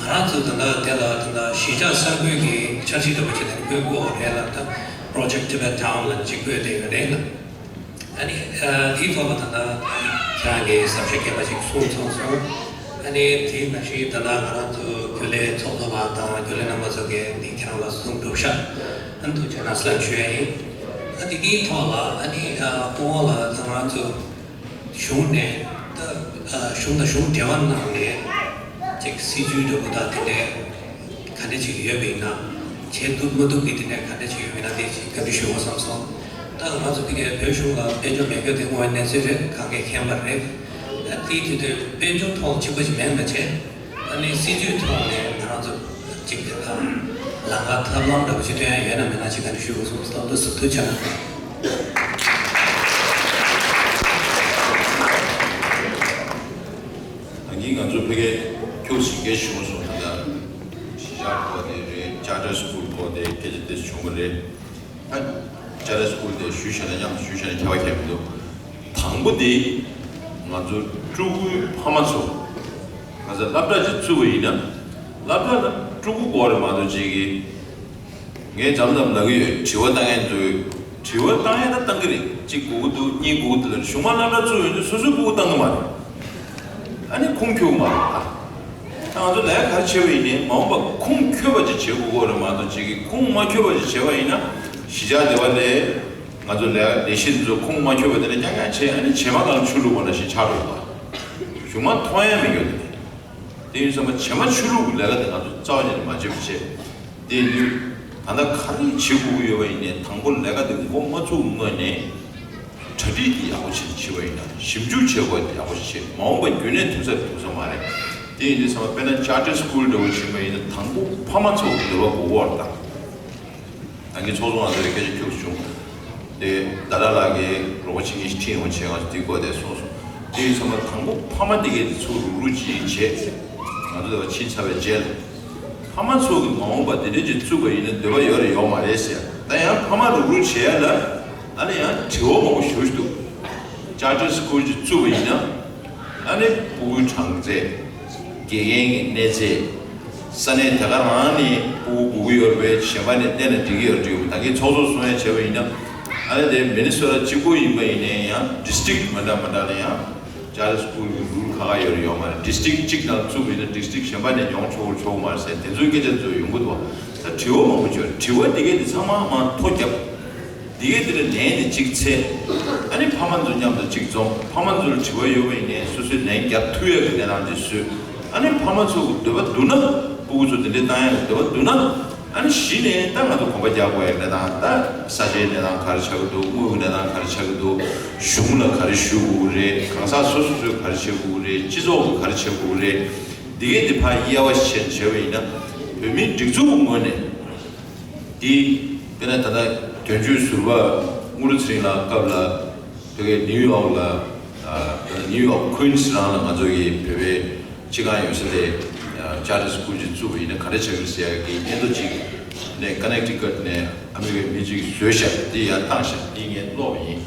རང་ཚོ་ད་ལྟ་དེ་ལ་ད་ལྟ་གཞིས་ཆགས་གསར་སྤེལ་གྱི་འཆར་གཞི་འདྲ་པོ་ཅིག་དང་བཀོད་དགོས་པ་རེད་ལ། ད་Project Tibet Town ལ་ཅིག་བཀོད་བསྡད་ཡོད་རེད་ལ། ཨ་ནི་དེའི་ཐོག་ལ་ད་ལྟ་ཁྱེད་རང་གིས་ཟབ་ཞིབ་རྒྱས་པ་ཅིག་གསུངས་ཚར་སོང་། ཨ་ནི་དེ་ནང་བཞིན་ད་ལྟ་ང་རང་ཚོ་རྒྱུན་ལས་ཚོགས་གཙོ་ལགས་དང་རྒྱུན་ལས་རྣམ་པ་ཚོ་གིས་འདི་ཁྱེད་རང་ལ་གསུང་གྲུབ་ཤག་ཨ་ནི་ཐུགས་རྗེ་གནང་ཟེར་ཞུ་ཡ་ཡིན། ཨ་ནི་དེའི་ཐོག་ལ་ཨ་ནི་སྐུ་ངོ་ལགས་ད་ང་རང་ཚོ། གཞུང་ནས་ད་གཞུང་དང་གཞུང་འབྲེལ་བ་གནང་ནས་ཅིག་སྲིད་ཇུས་འདྲ་པོ་དང་དེ་འདྲས་ག་འདྲས་ཅིག་ཡོད་པ་ཡིན་ན། བྱེད་ཐུབ་མ་ཐུབ་ཀྱི་དེ་འདྲས་ག་འདྲས་ཅིག་ཡོད་པ་ཡིན་ན་དེ་ཅིག་བཀའ་འདྲི་ཞུ་དགོས་བསམ་སོང་། ད་ང་ཚོ་ཕ་གིའི་བོད་གཞུང་ལ་དཔལ་འབྱོར་མེད་རྒྱུ་དེ་དངོས་ཡོད་གནས་ཚུལ་རེད། གང་གས་མཁྱེན་པ་རེད། ད་དེའི་དུས་དུས་དཔལ་འབྱོར་ཐོག་གཅིག་པ་ཅིག་མེད་པ་བྱས། ཨ་ནི་སྲིད་ཇུས་ཐོག་ནས་ང་རང་ཚོ་གཅིག་ལམ་ཁ་ཐབས་ལམ་འདྲ་པོ་ཞིག་སྟོན་ཡ་ཡོད་ན་མེད་ན་ཅིག་ག་འདྲ་ཞུ་དགོས་སོང་། ད་དུ་ཟུར་དུ་ཆ་ན། ད་གིན་ང་ཚོ་ཕ་གིའི་ གལ་བྱུང་སོང་། ད་ལྟ་གཞིས་ཆགས་སྐོར་དེ་རེད། ཅར་ཊར་སི་ཀུལ་སྐོར་དེ་སྐད་ཆ་དེ་བྱུང་བ་རེད། ད་ཅར་ཊར་སི་ཀུལ་དེ་ཞུས་བྱས་ན་མཉམ་དུ་ཞུས་བྱས་ན་ཁྱད་པར་གང་ཡང་མི་འདུག་དང་པོ་དེ་ང་ཚོ་ཕྲུ་གུའི་ཕ་མ་ཚོ་ང་ཚོ་སློབ་གྲྭ་ཅིག་བཙུགས་པ་ཡིན་ན། སློབ་གྲྭ་ལ་ཕྲུ་གུ་སྐོར་རེ་མ་གཏོགས་ཅིག་གི་ངས་འཇམ་འཇམ་ལབ་ཀྱི་ཡོད། དྲི་བ་བཏང་མཁན་ཚོས་དྲི་བ་བཏང་ཡ་ད་བཏང་གི་རེད། གཅིག་དགོས་ཀྱི་འདུག་གཉིས་དགོས་ཀྱི་འདུག་ལབ། གཞུག་མ་སློབ་གྲྭ་བཙུགས་ཡོང་དུས་སོ་སོའི་སྤུ་གུ་བཏང་གི་མ་རེད། ཨ་ནི་ཁུངས་འཁྱོལ་གི་མ་རེད། ད་ང་ཚོ་ལས་ཀ་ག་རེ་བྱེད་པ་ཡིན་ནའི་མ་འོངས་པ་ཁུངས་འཁྱོལ་བ་ཅིག་བྱེད་དགོས་ཀྱི་རེད་མ་གཏོགས་ཅིག་གིས་ཁུངས་མ་འཁྱོལ་བ་ཅིག་བྱས་པ་ཡིན་ན། གཞིས་ཆགས་སྡེ་བ་ལས་ང་ཚོ་ལས་ལས་གཞི་འདི་ཚོ་ཁུངས་མ་འཁྱོལ་བ་དེ་ནས་རྐྱང་རྐྱང་བྱས། ཨ་ནི་བྱེ་མ་གང་ཆུ་བླུགས་པ་ནང་བཞིན་ཆགས་འགྲོ་གི་འདུག་གཞུག་མ་མཐོང་ཡ་མི་འགྱུར་དེ། དེ་ཡིན་ཙང་བྱེ་མ་ཆུ་བླུགས་ཀྱི་ལས་ཀ་དེ་ང་ཚོ་རྩ་བ་ཉིད་ནས་མ་བྱེད་པ་བྱས། དེ་ཡིན་དུས་ད་ལྟ་ག་རེ་བྱེད་དགོས་ཀྱི་ཡོད་པ་ཡིན་ནའི་དང་པོ་ལས་ཀ་དེ་འགོ་མ་བཙུགས་སྔོན་ནས་གྲ་སྒྲིག་དེ་ཡག་པོ་བྱེད་བྱེད་པ་ཡིན་ན། ཞིབ་འཇུག་བྱེད་དགོས་དེ་ཡག་པོ་བྱེད། མ་འོངས་པ་རྒྱུན་གནས་ཐུབ་ས་རེད་ཐུབ་ས་མ་རེད། དེ་ཡིན་དུས་ཙང་དཔེར་ན་ཅར་ཊར་སི་ཀུལ་འདྲ་བོ་བྱེད་པ་ཡིན་ན་དང་པོ་ཕ་མ་ཚོ་འདོད་པ་དགོས་ཀྱི་ཡོད་རེད་ད། ད་གིན་ཚོགས་གཙོ་ང་ཚོའི་སྐད་ཆ་ཁྱོད་བྱུང་། དེ་ཟླ་གྲགས་ལགས་ཀྱིས་རོགས་པ་བྱེད་མཁན་ཞིག་ཁྲིད་ཡོང་བྱས། ང་ཚོ་འདི་སྐོར་དེ་གསུངས་སོང་། དེ་ཡིན་ཙང་མ་དང་པོ་ཕ་མ་དེ་གས་དེ་ཚུར་རུག་རུག་ཅིག་བྱས། ང་ཚོ་དེ་བ་ཕྱིན་ཚར་བའི་རྗེས་ལ། ཕ་མ་ཚོ་གིས་མ་འོངས་པ་དེ་འདྲས་ཅིག་བཙུགས་པ་ཡིན་ན་འདོད་པ་ཡོད་རེད་ཡོད་མ་རེད་ཟེར། ད་ཡང་ཕ་མ་རུག་རུག་བྱས་ལ། ཨ་ནི་ཡང་དྲི་བ་མང་པོ་ཞེ་པོ་ཞིག་འདུག་ཅར་ཊར་སི་ཀུལ་ཅིག་བཙུགས་པ་ཡིན་ན། ཨ་ནི་སྤུ་གུའི་གྲངས་ཚད། དགེ་རྒན་གྱི་གནས་ཚད། ས་གནས་དེ་ག་རང་ནས་སྤུ་གུ་དགོས་ཀྱི་ཡོད་རེད་པས། གཞན་པ་ནས་བསྟན་ན་འགྲིག་གི་ཡོད་རེད། ད་གིན་ཚོགས་གཙོ་གསུང་ཡ་བྱས་པ་ཡིན་ན། ཨ་ནི་དེ་མི་ནི་སོ་ཊ་གཅིག་པོ་ཡིན་པ་ཡིན་ནའི་ཡང་ཌི་སི་ཊི་རིག་མི་འདྲ་མི་འདྲ་ལ་ཡང་ཅར་ཊར་སི་ཀུལ་གྱི་རུལ་ཁག་ཁག་ཡོད་རེད་ཡོད་མ་རེད། ཌི་སི་ཊི་རིག་གཅིག་ནང་བཙུགས་པ་ཡིན་ན་ཌི་སི་ཊི་རིག་གཞན་པ་ནས་ཡོང་ཆོག་ཆོག་མ་རེད་ཟེར། དེ་ཚོའི་སྐད་ཆ་ཚོ་ཡོང་གི་འདུག་ད་དྲི་བ་མང་པོ་བྱུང་། དྲི་བ་དེ་གས་དེ་ཚང་མ་མར་ཐོ་བརྒྱབ། འདི་གའི་འདི་ལ་ལན་དེ་གཅིག་འཚོལ། ཨ་ནི་ཕ་མ་ཚོ་མཉམ་དུ་གཅིག་འཛོམས། ཕ་མ་ཚོར་དྲི་བ་ཡོད་པ་ཡིན་ནའི་སོ་སོས་ལན་རྒྱབ་ཐུབ་ཡག་གི་གནས་སྟངས་དེ་བཟོས། ཨ་ནི་ཕ་མ་ཚོ་གི་འདོད་པ་འདུག་ན། སྤུ་གུ་ཚོ་དེ་འདྲའི་བཏང་ཡག་གི་འདོད་པ་འདུག་ན། ཨ་ནི་གཞི་ནས་ད་ང་ཚོ་གོམ་པ་རྒྱག་དགོས་ཡག་གནས་སྟངས། ད་ས་ཆའི་གནས་སྟངས་ག་རེ་ཆགས་ཀྱི་འདུག་དངུལ་གྱི་གནས་སྟངས་ག་རེ་ཆགས་ཀྱི་འདུག་གཞུང་ལ་ག་རེ་ཞུ་དགོས་ཀྱི་རེད། གང་ཟག་སོ་སོ་ཚོས་ག་རེ་བྱེད་དགོས་ཀྱི་རེད། སྤྱི་ཚོགས་ཀྱིས་ག་རེ་བྱེད་དགོས་ཀྱི་རེད། འདི་གའི་འདི་ཕར་དབྱེ་བ་ཕྱེ་བྱས་པ་ཡིན་ན། བོད་མིའི་སྒྲིག་འཛུགས་ཀྱི་ངོས་ནས། དེ། དཔེར་ན་ད་ལྟ་དོན་གཅོད་ཟུར་པ་དངུལ་ཚེ་རིང་ལགས་སྐབས་ལ། བོད་སྐད་ནིའུ་ཡོག་ལ། ཨ། ད་ལྟ་ནིའུ་ཡོག་ཁུན་སི་རང་ལ་ང་ཚོ་གི་བོད་པའི་སྤྱི་ཁང་ཡོད་ས་དེ། ཨ། ཅར་ཊར་སི་ཀུལ་ཅིག་བཙུགས་པ་ཡིན་ན་ག་རེ་བྱ་གི་རེད་ཟེར་ཡག་གི་སྙན་ཐོ་ཅིག་ནས་ཀ་ནེག་ཊི་ཀཊ་ནས་ཨ་མི་རི་ཀའི་མི་ཅིག་བཟོས་ཤག་དེ་ཡར་བཏང་ཤག་དེ་ངས་ཀློག་པ་ཡིན།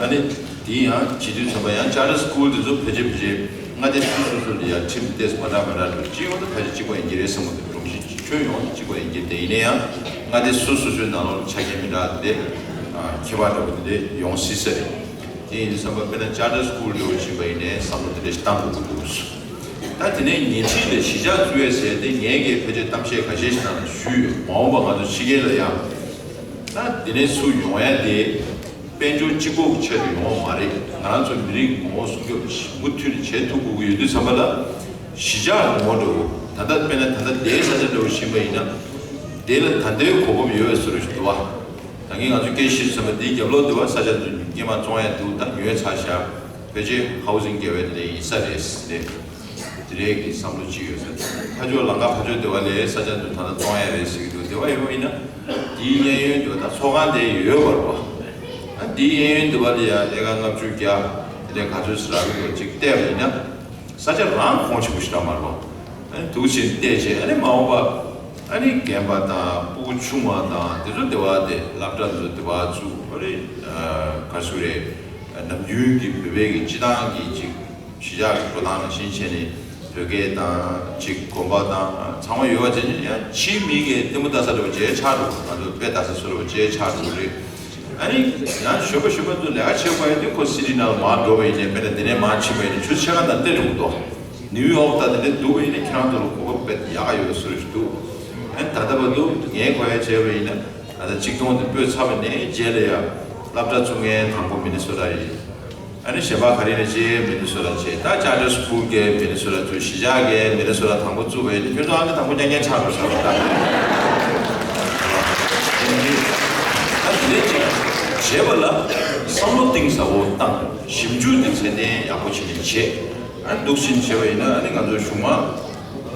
ཨ་ནི་དེ་ཡང་བྱེད་དུས་ཙམ་པ་ཡང་ཅར་ཊར་སི་ཀུལ་དེ་ཚོ་ཕལ་ཆེར་ཕལ་ཆེར་མངའ་སྡེ་སོ་སོ་སོ་ལ་ཡང་ཁྲིམས་ཏོག་ཙམ་མ་འདྲ་མ་འདྲ་འདུག་སྤྱི་ཡོངས་དུ་ཕལ་ཆེར་གཅིག་པ་ཡིན་གྱི་རེད་བསམ་གྱི་འདུག་སྒྲོམ་གཞི་ཁྱོན་ཡོངས་དུ་གཅིག་པ་ཡིན་གྱི་རེད། དེ་ཡིན་ན་ཡང་མངའ་སྡེ་སོ་སོ་སོའི་ནང་ལོགས་ལ་ཆ་རྐྱེན་མི་འདྲ་དེ། ཨ། ཁྱད་པར་འདྲ་པོ་དེ་འདྲ་ཡོང་སྲིད་ས་རེད། དེ་ཡིན་དུས་ཙམ་པ་དཔེར་ན་ཅར་ཊར་སི་ཀུལ་འདྲ་བོ་ཞིག་ཡིན་པ་ཡིན་ནའི་བསམ་བློ་དེ་འདྲ་ཞིག་བཏང་དགོས་ཀྱི་འདུག་ད་དེ་ནས་ཉེ་འཁྲིས་ལ་གཞིས་ཆགས་བཙུགས་ཡས་ཟེར་དེ་ངས་ཀྱིས་ཕལ་ཆེར་གཏམ་བཤད་ཁ་ཤས་ཤིག་ནང་ལ་ཞུས་ཡོད། མ་འོངས་པ་ང་ཚོ་ཕྱི་རྒྱལ་ལ་ཡང་། ད་དེ་ནས་ཚུར་ཡོང་ཡ་དེ། དཔལ་འབྱོར་གཅིག་པོ་གི་ཆེད་དུ་ཡོང་བ་མ་རེད། ང་རང་ཚོ་མི་རིགས་ངོ་བོ་སྲུང་སྐྱོབ་ཞིབ་མོ་མཐུད་ནས་བྱེད་ཐུབ་དགོས་ཀྱི་ཡོད་དུས་ཙམ་པ་ལ། གཞིས་ཆགས་ངོ་བོ་འདྲ་བོ། ད་ལྟ་དཔེར་ན་ད་ལྟ་དེའི་ས་ཆ་འདྲ་བོ་ཞིག་ཡིན་པ་ཡིན་ན། དེ་ལ་ད་ལྟའི་གོ་སྐབས་ཡོད་པའི་བཟོ་འདྲ་ཞིག་འདུག་བ། ད་གིན་ང་ཚོ་སྐད་ཆ་བཤད་དུས་ཙམ་པ་འདིའི་རྒྱབ་ལོགས་འདི་བ་ས་ཆ་ཚོ་སྐྱེས་མ་བཙོང་ཡ་འདུག་ད་ཉོས་ཚར་ཤག་ཕལ་ཆེར་ཧའུ་སིང་བརྒལ་བའི་དེ་འདྲ་ཡིན་ས་རེད་ཟེར་ཏེ། དེ་རེད་ཀྱི་བསམ་བློ་ཅིག་ཡོད་ས་རེད། ཕར་ཕྱོགས་ལམ་ཁ་ཕར་ཕྱོགས་དེ་བ་ལས་ས་ཆ་འདི་ད་ལྟ་བཙོང་ཡ་རེད་ཟེར་གྱི་འདུག་དེ་བ་ཡོད་པ་ཡིན་ན། དེའི་གཡས་གཡོན་དུ་ད་ཚོགས་ཁང་དེ་ཡོད་པ་རེད་པ། ཨ། དེའི་གཡས་གཡོན་དུ་བ་ལ་ཡ་ཨེ་ཀར་ལྔ་བཅུ་བརྒྱ་དེ་འདྲའི་ག་ཚོད་ཟེར་རག་གི་འདུག་ཅིག་བལྟས་པ་ཡིན་ན། ས་ཆ་རང་གོང་ཆེན་པོ་ཞིག་རག་མ་རེད་པ། ཨ་ནི་འདུག་བྱས་བལྟས་བྱས། ཨ་ནི་མ་འོངས་པ། ཨ་ནི་རྒན་པ་དང་སྤུ་གུ་ཆུང་བ་དང་དེ་ཚོ་དེ་བ་དེ་སློབ་གྲྭ་དེ་ཚོ་དེ་བ་བཙུགས། ཨ་རེད། ཨ། ག་རེ་ཟེར་དགོས་རེད། ནམ་རྒྱུན་གྱི་བོད་པའི་གི་སྤྱི་བཏང་གི་ཅིག་གཞིས་ཆགས་ཀྱི་འགྲོ་སྟངས་ནང་བཞིན་བྱས་ནས་བོད་སྐད་དང་ཅིག་གོམ་པ་དང་ཚང་མ་ཡོད་པ་བྱས་ནས། ཡང་ཕྱིའི་མི་གིས་ལྟད་མོ་ལྟ་ས་འདྲ་བོ་བྱས་ཆགས་འགྲོ། ང་ཚོ་དཔེ་ལྟ་ས་བཟོ་འདྲ་བོ་བྱས་ཆགས་འགྲོ་གི་རེད། ཨ་ནི་ཡང་གཞོན་པ་གཞོན་པ་ཚོ་ལས་ཀ་བྱེད་དགོས་ཡ་དེ་ཁོ་སི་ཊི་ནང་ལ་མར་འགྲོ་བ་ཡིན་ནའི། དཔེར་ན་དེ་ནས་མར་ཕྱིན་པ་ཡིན་ནའི་ཆུ་ཚོད་ཕྱེད་ཀ་ནང་སླེབས་འགྲོ་གི་འདུག་ནིའུ་ཡོག་དང་དེ་འདྲ་འདུག་པ་ཡིན་ནའི་ཁྱེད་རང་ཚོ་ལ་གོ་སྐབས་དཔེ་ཡག་ག་ཡོད་བཟོ་འདྲ་ཞིག་འདུག་ཨ་ནི་ད་ལྟ་བར་དུ་ངས་གོ་ཡ་བྱས་པ་ཡིན་ན། ད་ལྟ་ཆིག་སྟོང་དེ་སྤོས་ཚར་བའི་ནས་རྗེས་ལ་ཡ་སློབ་གྲྭ་བཙུགས་མཁན་དང་པོ་མི་ནི་སོ་ཊ་ཡིན། ཨ་ནི་གཞན་པ་ག་རེ་ཡིན་ན་ཅིག་མི་ནི་སོ་ཊ་བྱས། ད་ཅར་ཊར་སི་ཀུལ་གྱི་མི་ནི་སོ་ཊ་བཙུགས། གཞིས་ཆགས་ཀྱི་མི་ནི་སོ་ཊ་དང་པོ་བཙུགས་པ་ཡིན་ན་ཁྱོད་ཚོ་ཨ་ནི་དང་པོ་རྐྱང་རྐྱང་ཆགས་འགྲོ་ས་རེད་ད། ཨ་ནི་ད་དེ་ནས་ཅིག་བྱས་པ་ལ་བསམ་བློ་གཏིང་ཟབ་པོ་བཏང་། ཞིབ་འཇུག་དེ་ཚད་ལྡན་ཡག་པོ་བྱས་ནས་བྱས། ཨ་ནི་འདུག་བཞིན་བྱས་པ་ཡིན་ན། ཨ་ནི་ང་ཚོ་གཞུག་མ་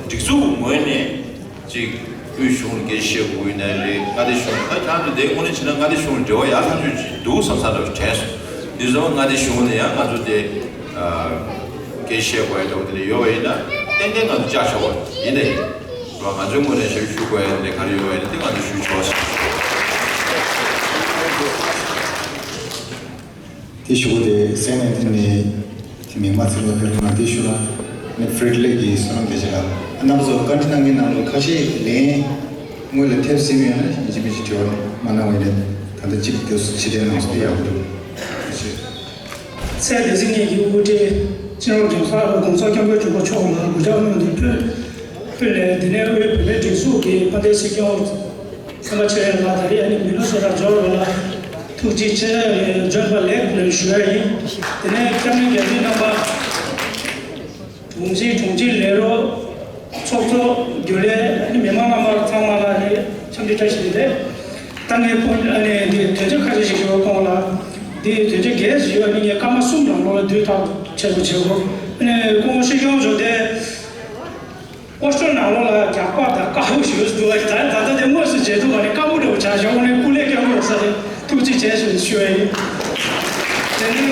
སྒྲིག་འཛུགས་ངོས་ནས་ཅིག་དབུས་གཞུང་ལ་སྐད་ཆ་བཤད་དགོས་ཡིན་ན་རེད། མངའ་སྡེ་གཞུང་། ད་ཁྱེད་རང་ཚོ་དེ་དངོས་གནས་བྱས་ན་མངའ་སྡེ་གཞུང་ལ་འབྲེལ་བ་ཡག་ཐག་ཆོད་ཅིག་འདུག་བསམ་བསམ་འདྲ་བོ་དྲན་སོང་། འདི་ཚོ་མངའ་སྡེ་གཞུང་ལ་ཡང་ང་ཚོ་དེ་ཨ་སྐད་ཆ་བཤད་དགོས་ཡ་འདྲ་བོ་དེ་འདྲ་ཡོད་པ་ཡིན་ན། ཏན་ཏན་ང་ཚོ་བཅར་ཆོག་པ་ཡིན་ནའི། ང་ཚོའི་ངོས་ནས་ཞབས་ཞུ་དགོས་ཡ་དེ་ག་རེ་ཡོད་པ་ཡིན་ན་དེ་ང་ཚོ་ཞུ་ཆོག་ཞེས། དེ་ཞུ་དགོས་དེ་སེམས་ནས་དེ་ནི་དེ་མིང་མ་ཚིག་ལ་ཕེབས་ན་དེ་ཞུ་ན་ནི་ཧྥྲེ་ཌི་ལེག་གི་བསོད་ནམས་བདེ་ཆེན་ལགས་རྣམ་པ་ཚོ་བཀའ་འདྲི་གནང་མཁན་ནང་ལོགས་ཁ་ཤས་ལན་དངོས་ལ་ཐེབས་ཟིན་ཡོད་ན་ཡིན་གཅིག་མིན་གཅིག་དྲི་བ་མ་གནང་བ་ཡིན་ན་ད་ལྟ་གཅིག་དེ་ཕྱི་དྲན་གནང་སོང་ཡག་པོ་འདུག་ཐུགས་རྗེ་ཆེ། ཚེ་འདི་ཟིན་ངེད་ཀྱི་དབུ་ཁྲིད་སྤྱི་ནོར་གོང་ས་གོང་ས་སྐྱབས་མགོན་ཆེན་པོ་མཆོག་ལ་གུས་ཕྱག་སྔོན་དུ་ཕུལ་ཕུལ་ནས་འདི་ནས་དབུས་བོད་མིའི་སྒྲིག་འཛུགས་ཀྱི་དཔལ་ལྡན་སྲིད་སྐྱོང་སེམས་དཔའ་ཆོས་དབྱངས་ལགས་ད་རེས་ཨ་ནི་མི་ལོ་སོ་ལ་འབྱོར་བ་ལ་ཐུགས་རྗེ་ཆེ་བརྗོད་པ་ལེགས་ཞུ་ཡ་ཡིན། དེ་ནས་སྐྱབས་མགོན་རྒྱ་མཚོའི་རྣམ་པ། གྲོང་ཆེན་དྲུང་ཆེ་ལས་རོགས། ཚོགས་གཙོ། རྒྱུན་ལས། མི་མང་རྣམ་པ་ཚང་མ་ལ་ནི་འཚམས་འདྲི་བཀྲ་ཤིས་བདེ་ལེགས། ད་ངས་ཁོང་ཨ་ནི་འདི་དོན་ཚན་ཁ་ཤས་ཤིག་ཞུ་བ་ཁོང་ལ། འདི་དོན་ཚན་རྒྱས་ཞུ་བ་ནི་ངས་སྐར་མ་གསུམ་ནང་ལོགས་ལ་བསྡུས་ཐག་ཆོད་པོ་བྱེད་དགོས། ཨ་ནི་ཁོང་སྲིད་སྐྱོང་མཆོག་དེ། ཨོ་སི་ཀྲོ་ནང་ལོགས་ལ་རྒྱག་པ་དང་དཀའ་བོ་ཞུ་འདུག་ད་ད་ལྟ་དེ་དངོས་སུ་བྱེད་ཐུབ་པ་ནི་དཀའ་མོ་འདྲ་བོ་ཆགས་བྱུང་། ཨ་ནི་སྐུ་ལས་སྐྱོན་དགོས་ས་རེད། ཐུགས་རྗེ་ཆེ་ཞུ་ཞུ་བ་ཡིན། དེ་ནི།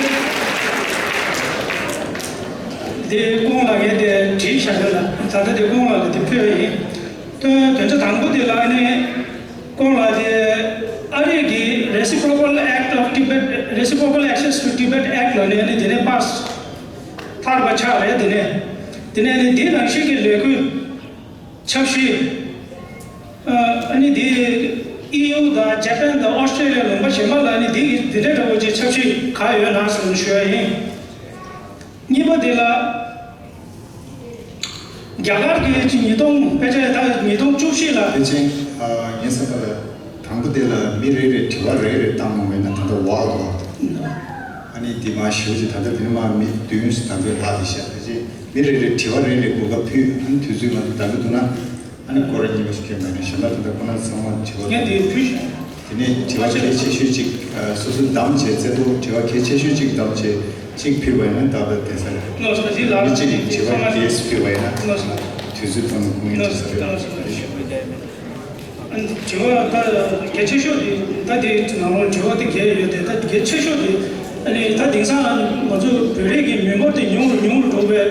དེ་ཀོང་ལགས་ཀྱིས་དེ་བྲིས་བཞག་ཡོད་ལ། ད་ལྟ་དེ་ཀོང་ལགས་ལ་དེ་ཕུལ་བ་ཡིན། དོན་དོན་ཚན་དང་པོ་དེ་ལ་ནི་ཀོང་ལགས་དེ་ཨ་རི་གི་Reciprocal Act of Tibet, Reciprocal Access to Tibet Act ལ་ནི་ནི་དེ་ནས་པཱ་སི་ཐར་པ་ཆགས་རེད། དེ་ནས་དེ་ནས་ནི་དེ་ནང་བཞིན་གྱི་ལས་འགུལ་ཆབ་སྲིད། ཨ་ནི་དེ་ཨི་ཡུ་དང་ཇ་པན་དང་ཨོ་སི་ཀྲེ་ལི་ཡ་ལུང་པ་གཞན་པ་ལ་ནི་དེ་གི་དེ་འདྲ་འདྲ་བོ་ཅིག་ཆབ་སྲིད་ག་ཡོད་ན་ཟེར་ནས་ཞུ་ཡ་ཡིན། གཉིས་པ་དེ་ལ། རྒྱ་གར་གྱི་ཉིས་སྟོང་ཕལ་ཆེར་ད་ཉིས་སྟོང་བཅུ་བཞི་ལ། ཕལ་ཆེར་ངའི་བསམ་པ་ལ་དང་པོ་དེ་ལ་མི་རེ་རེ་དྲི་བ་རེ་རེ་བཏང་གནང་བས་ན་ད་ལྟ་བ་འདུག་ཨ་ནི་འདི་མ་ཞུ་ཅིག་ད་ལྟ་དེ་ནི་མ་མི་བདུན་ད་ལྟ་ལྷག་དེ་ཤག་ཕལ་ཆེར་མི་རེ་རེ་དྲི་བ་རེ་རེ་གོ་སྐབས་ཕུལ། ཨ་ནི་དུས་ཚོད་ང་ཚོ་ད་ལྟ་འདུག་ན། ཨ་ནི་སྐོར་ར་གཉིས་པ་ཞིག་ཁྱོན་མེད་ན་གཞན་པ་དེ་འདྲ་ཁོ་ན་ཚང་མ་དྲི་བ་ངས་འདི་ཕུལ་ཞིང་། དེ་ནས་དྲི་བ་གལ་ཆེ་ཤོས་ཅིག་སོ་སོ་བདམས་བྱས་བཙལ་དུ་དྲི་བ་གལ་ཆེ་ཤོས་ཅིག་བདམས་བྱས་ཅིག་ཕུལ་བ་ཡིན་ན་ད་ལྟ་བསྡད་ས་རེད། ལགས་སོ་ཅིག་ལགས་མི་གཅིག་གིས་དྲི་བ་གལ་ཕུལ་བ་ཡིན་ན་ལགས་སོ་དུས་ཚོད་ཐོན་ནས་ཁོང་ཡིན་ལགས་དྲི་ས་རེད། ལགས་སོ་ལགས་སོ། དྲི་བ་ད་གལ་ཆེ་ཤོས་དེ་ད་དེ་ནང་ལོགས་དྲི་བ་དེ་གལ་ཡོད་དེ་ད་གལ་ཆེ་ཤོས་དེ་ཨ་ནི་ད་དེང་སང་ང་ཚོ་བོད་རིགས་ཀྱི་མི་འབོར་དེ་ཉུང་རུ་ཉུང་རུ་འགྲོ་བས།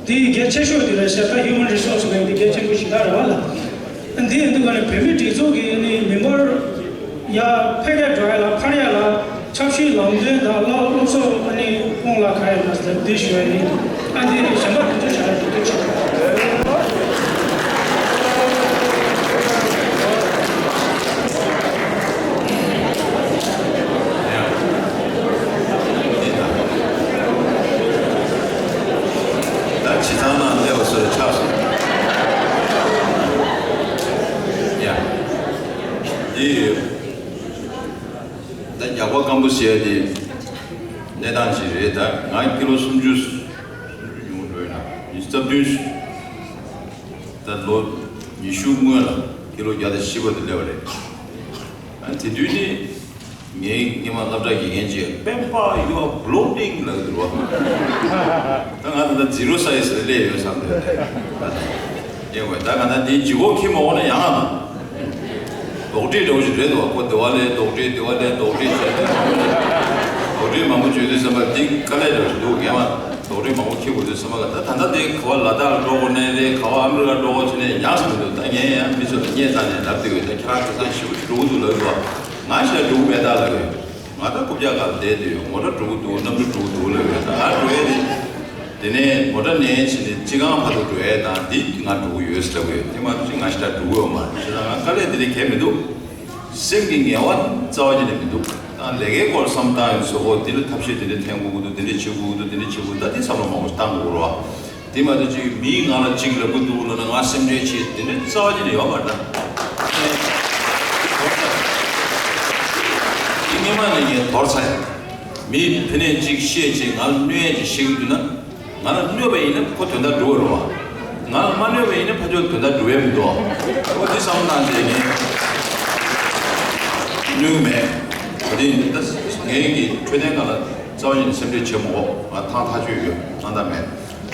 དེ་གལ་ཆེ་ཤོས་དེ་རེད་ཤག་ད་Human Resource Bank དེ་གལ་ཆེན་པོ་ཞེ་དྲག་རེད་བ་ལ། འདི་ཡིན་དུས་ཀ་ནས་བོད་མི་སྒྲིག་འཛུགས་ཀྱི་ནི་མི་འབོར་ཡར་འཕེལ་རྒྱས་འགྲོ་ཡ་ལ་འཕར་ཡ་ལ་ཆབ་སྲིད་ལམ་སྟོན་དང་བླ་སློབ་གསོ་ཨ་ནི་སྤོང་ལ་ག་ཡོད་ན་ཟེར་འདི་ཞུ་ཡ་ཡིན། ཨ་འདི་གཞན་པ་དེ་ཚོ་བྱ་ཡ་འདུག་ཐུགས་རྗེ་ཆེ། ད་བྱས་ཙང་ནང་སླེབས་པ་སོ་ཆགས་སོང་། ཡ། འདི་ཡོད། ད་རྒྱག་པ་སྐམ་པོ་བྱས་ཏེ་གནས་སྟངས་ཅིག་རེད། ད་ང་ཀི་ལོ་སུམ་ཅུ་སུམ་ཅུ་ཉུང་འགྲོ་ཡོད་ན་ཉི་ཤུ་རྩ་བདུན། ད་ལོ་ཉི་ཤུ་སྔོན་ལ་ཀི་ལོ་བརྒྱ་དང་བཞི་བར་དུ་སླེབས་པ་རེད། ཨ་དེ་དུས་ནི། ངའི་སྔོན་མ་སློབ་གྲྭ་དགེ་རྒན་གྱིས་སྤེན་པ you are bloating ལབ་འདུག་བ། ད་ང་ད་ལྟ་zero size ལ་སླེབས་ཡོད་བསམ་འདུག་ཡིན་དགོས་ད་ང་ད་འདིའི་ལྗིད་ཁོག་འཁྱེར་མ་འོང་ན་ཡང་ང་དང་། རྡོག་ཁྲེས་འདྲ་བོ་ཞིག་རེད་འདུག་བ། ཁོ་དེ་བ་ལས་རྡོག་ཁྲེས་དེ་བ་ལས་རྡོག་ཁྲེས་བྱས་ཏེ། རྡོག་ཁྲེས་མང་པོ་བྱོས་དུས་བསམ་པ་འདི་དཀའ་ལས་འདྲ་བོ་ཞིག་འདུག་སྔོན་མ་རྡོག་ཁྲེས་མང་པོ་འཁྱེར་དགོས་དུས་བསམ་པ་ལ་ད་ད་ལྟ་དེ་ག་བ་ལ་དྭགས་ལ་འགྲོ་དགོས་ནའི་རེད། ག་བ་ཨ་མི་རི་ཀ་འགྲོ་དགོས་བྱས་ནའི་ཡང་ཟེར་མི་འདུག་ད་ངས་ཡང་མི་ཚོ་ལ་སྙད་བཏང་ནས་ལབ་བསྡད་ཡོད། ད་ཁྱེད་རང་དེང་སང་ཞེ་པོ་ཅིག་འགྲོ་གི་འདུག་ལབ་ཡོད་པ། ང་ཞེ་དྲག་འགྲོ་གི་མེད་ད་ལབ་ཡོད། ང་ད་རྐུབ་བཀྱག་སྒང་ལ་བསྡད་དུས་མོ་ཊ་འགྲོ་གི་འདུག་གནམ་གྲུ་འགྲོ་གི་འདུག་ལབ་ཡོད། ད་ང་འགྲོ་ཡས་དེ། དེ་ནས་མོ་ཊ་ནས་ཕྱིན་ནས་སྤྱི་ཁང་བར་དུ་འགྲོ་ཡས་དང་འདི་ང་འགྲོ་གི་ཡོད་ཟེར་ལབ་ཡོད། དེ་མ་གཏོགས་ཅིག་ང་ཞེ་དྲག་འགྲོ་གི་ཡོད་མ་རེད། བྱས་ཙང་ང་དཀའ་ལས་དེ་འདྲ་གང་ཡང་མི་འདུག་སེམས་ཀྱི་ངལ་བ་རྩ་བ་ཉིད་ནས་མི་འདུག་ད་ལས་ཀའི་སྐོར་བསམ་བཏང་ཡོད་ཟེར། ཨོ་འདི་ལ་ཐབས་ཤེས་འདི་འདྲ་འཐེན་དགོས་ཀྱི་འདུག་འདི་འདྲ་བྱེད་དགོས་ཀྱི་འདུག་འདི་འདྲ་བྱེད་དགོས་འདུག་ད་འདི་བསམ་བློ་མང་པོ་ཞིག་བཏང་དགོས་ཀྱི་རེད་བ། དེ་མ་གཏོགས་ཅིག་མིས་ང་ལ་ཅིག་ལབ་ཀྱི་འདུག་ལབ་ན་ང་སེམས་ཁྲལ་བྱེད་དེ་འདྲ་རྩ་བ་ཉིད་ནས་ཡོད་མ་རེད་ད། དེ་སྔོན་མ་ནས་ངས་དོར་ཚར་ཡ། མིས་ཕ་ནས་ཅིག་བཤད་ཅིག་ང་ལ་གནོད་ཡ་ཅིག་བཤད་ཀྱི་འདུག་ན། ང་ལ་གནོད་པ་ཡིན་ན་ཁོ་དོན་དག་འགྲུབ་པ་རེད་བ། ང་ལ་མ་གནོད་པ་ཡིན་ན་ཕར་ཕྱོགས་དོན་དག་འགྲུབ་ཡ་མི་འདུག་ཨོ་དེ་བསམ་བློ་བཏང་བྱས་ངས་གནོད་ཀྱི་མེད། ད་དེ་ཡིན་ད་ངའི་གི་འཕྲོད་བསྟེན་སྒང་ལ་རྩ་བ་ཉིད་ནས་སེམས་ཁྲལ་བྱེད་མ་དགོས། ང་ཐང་ཐག་ཆོད་ཡོད། ཏག་ཏག་མེད།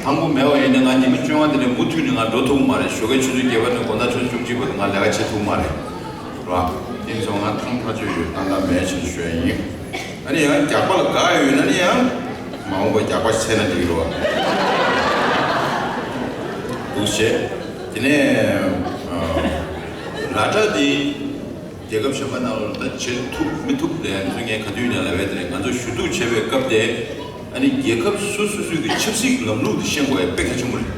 དང་པོ་མེད་པ་ཡིན་ན་ང་ཉི་མ་བཅོ་ལྔ་དེ་ནས་མུ་མཐུད་ནས་ང་འགྲོ་ཐུབ་ཀྱི་མ་རེད། ཞོགས་ཀའི་ཆུ་ཚོད་བརྒྱད་པ་ནས་དགོང་དག་ཆུ་ཚོད་བཅུ་གཅིག་བར་དུ་ང་ལས་ཀ་བྱེད་ཐུབ་ཀྱི་མ་རེད། རེད་བ། དེ་ཡིན་སོང་ང་ཐང་ཐག་ཆོད་ཡོད། ཏག་ཏག་མེད་ཅེས་ཞུ་ཡ་ཡིན། ཨ་ནི་ཡང་རྒྱགས་པ་ལ་དགའ་ཡོད་ན་ནི་ཡང་མ་འོངས་པ་རྒྱགས་པ་འཚོལ་ན་འགྲིག་གི་རེད་བ། བྱས། དེ་ནས་ཨ་ར་ཏྲ་དེ་རྒྱལ་ཁབ་གཞན་པ་ནང་ལ་ད་བྱེད་ཐུབ་མི་ཐུབ་ལས་ང་ཚོ་ངས་ག་དུས་ནས་ལབ་པའི་དེ་རེད། ང་ཚོ་ཞུ་གཏུག་བྱེད་པའི་སྐབས་དེ་ཨ་ནི་རྒྱལ་ཁབ་སོ་སོ་སོའི་གི་ཆབ་སྲིད་ཀྱི་ལམ་ལུགས་དེ་ཤེས་དགོས་ཡ་དཔེ་གལ་ཆེན་པོ་རེད།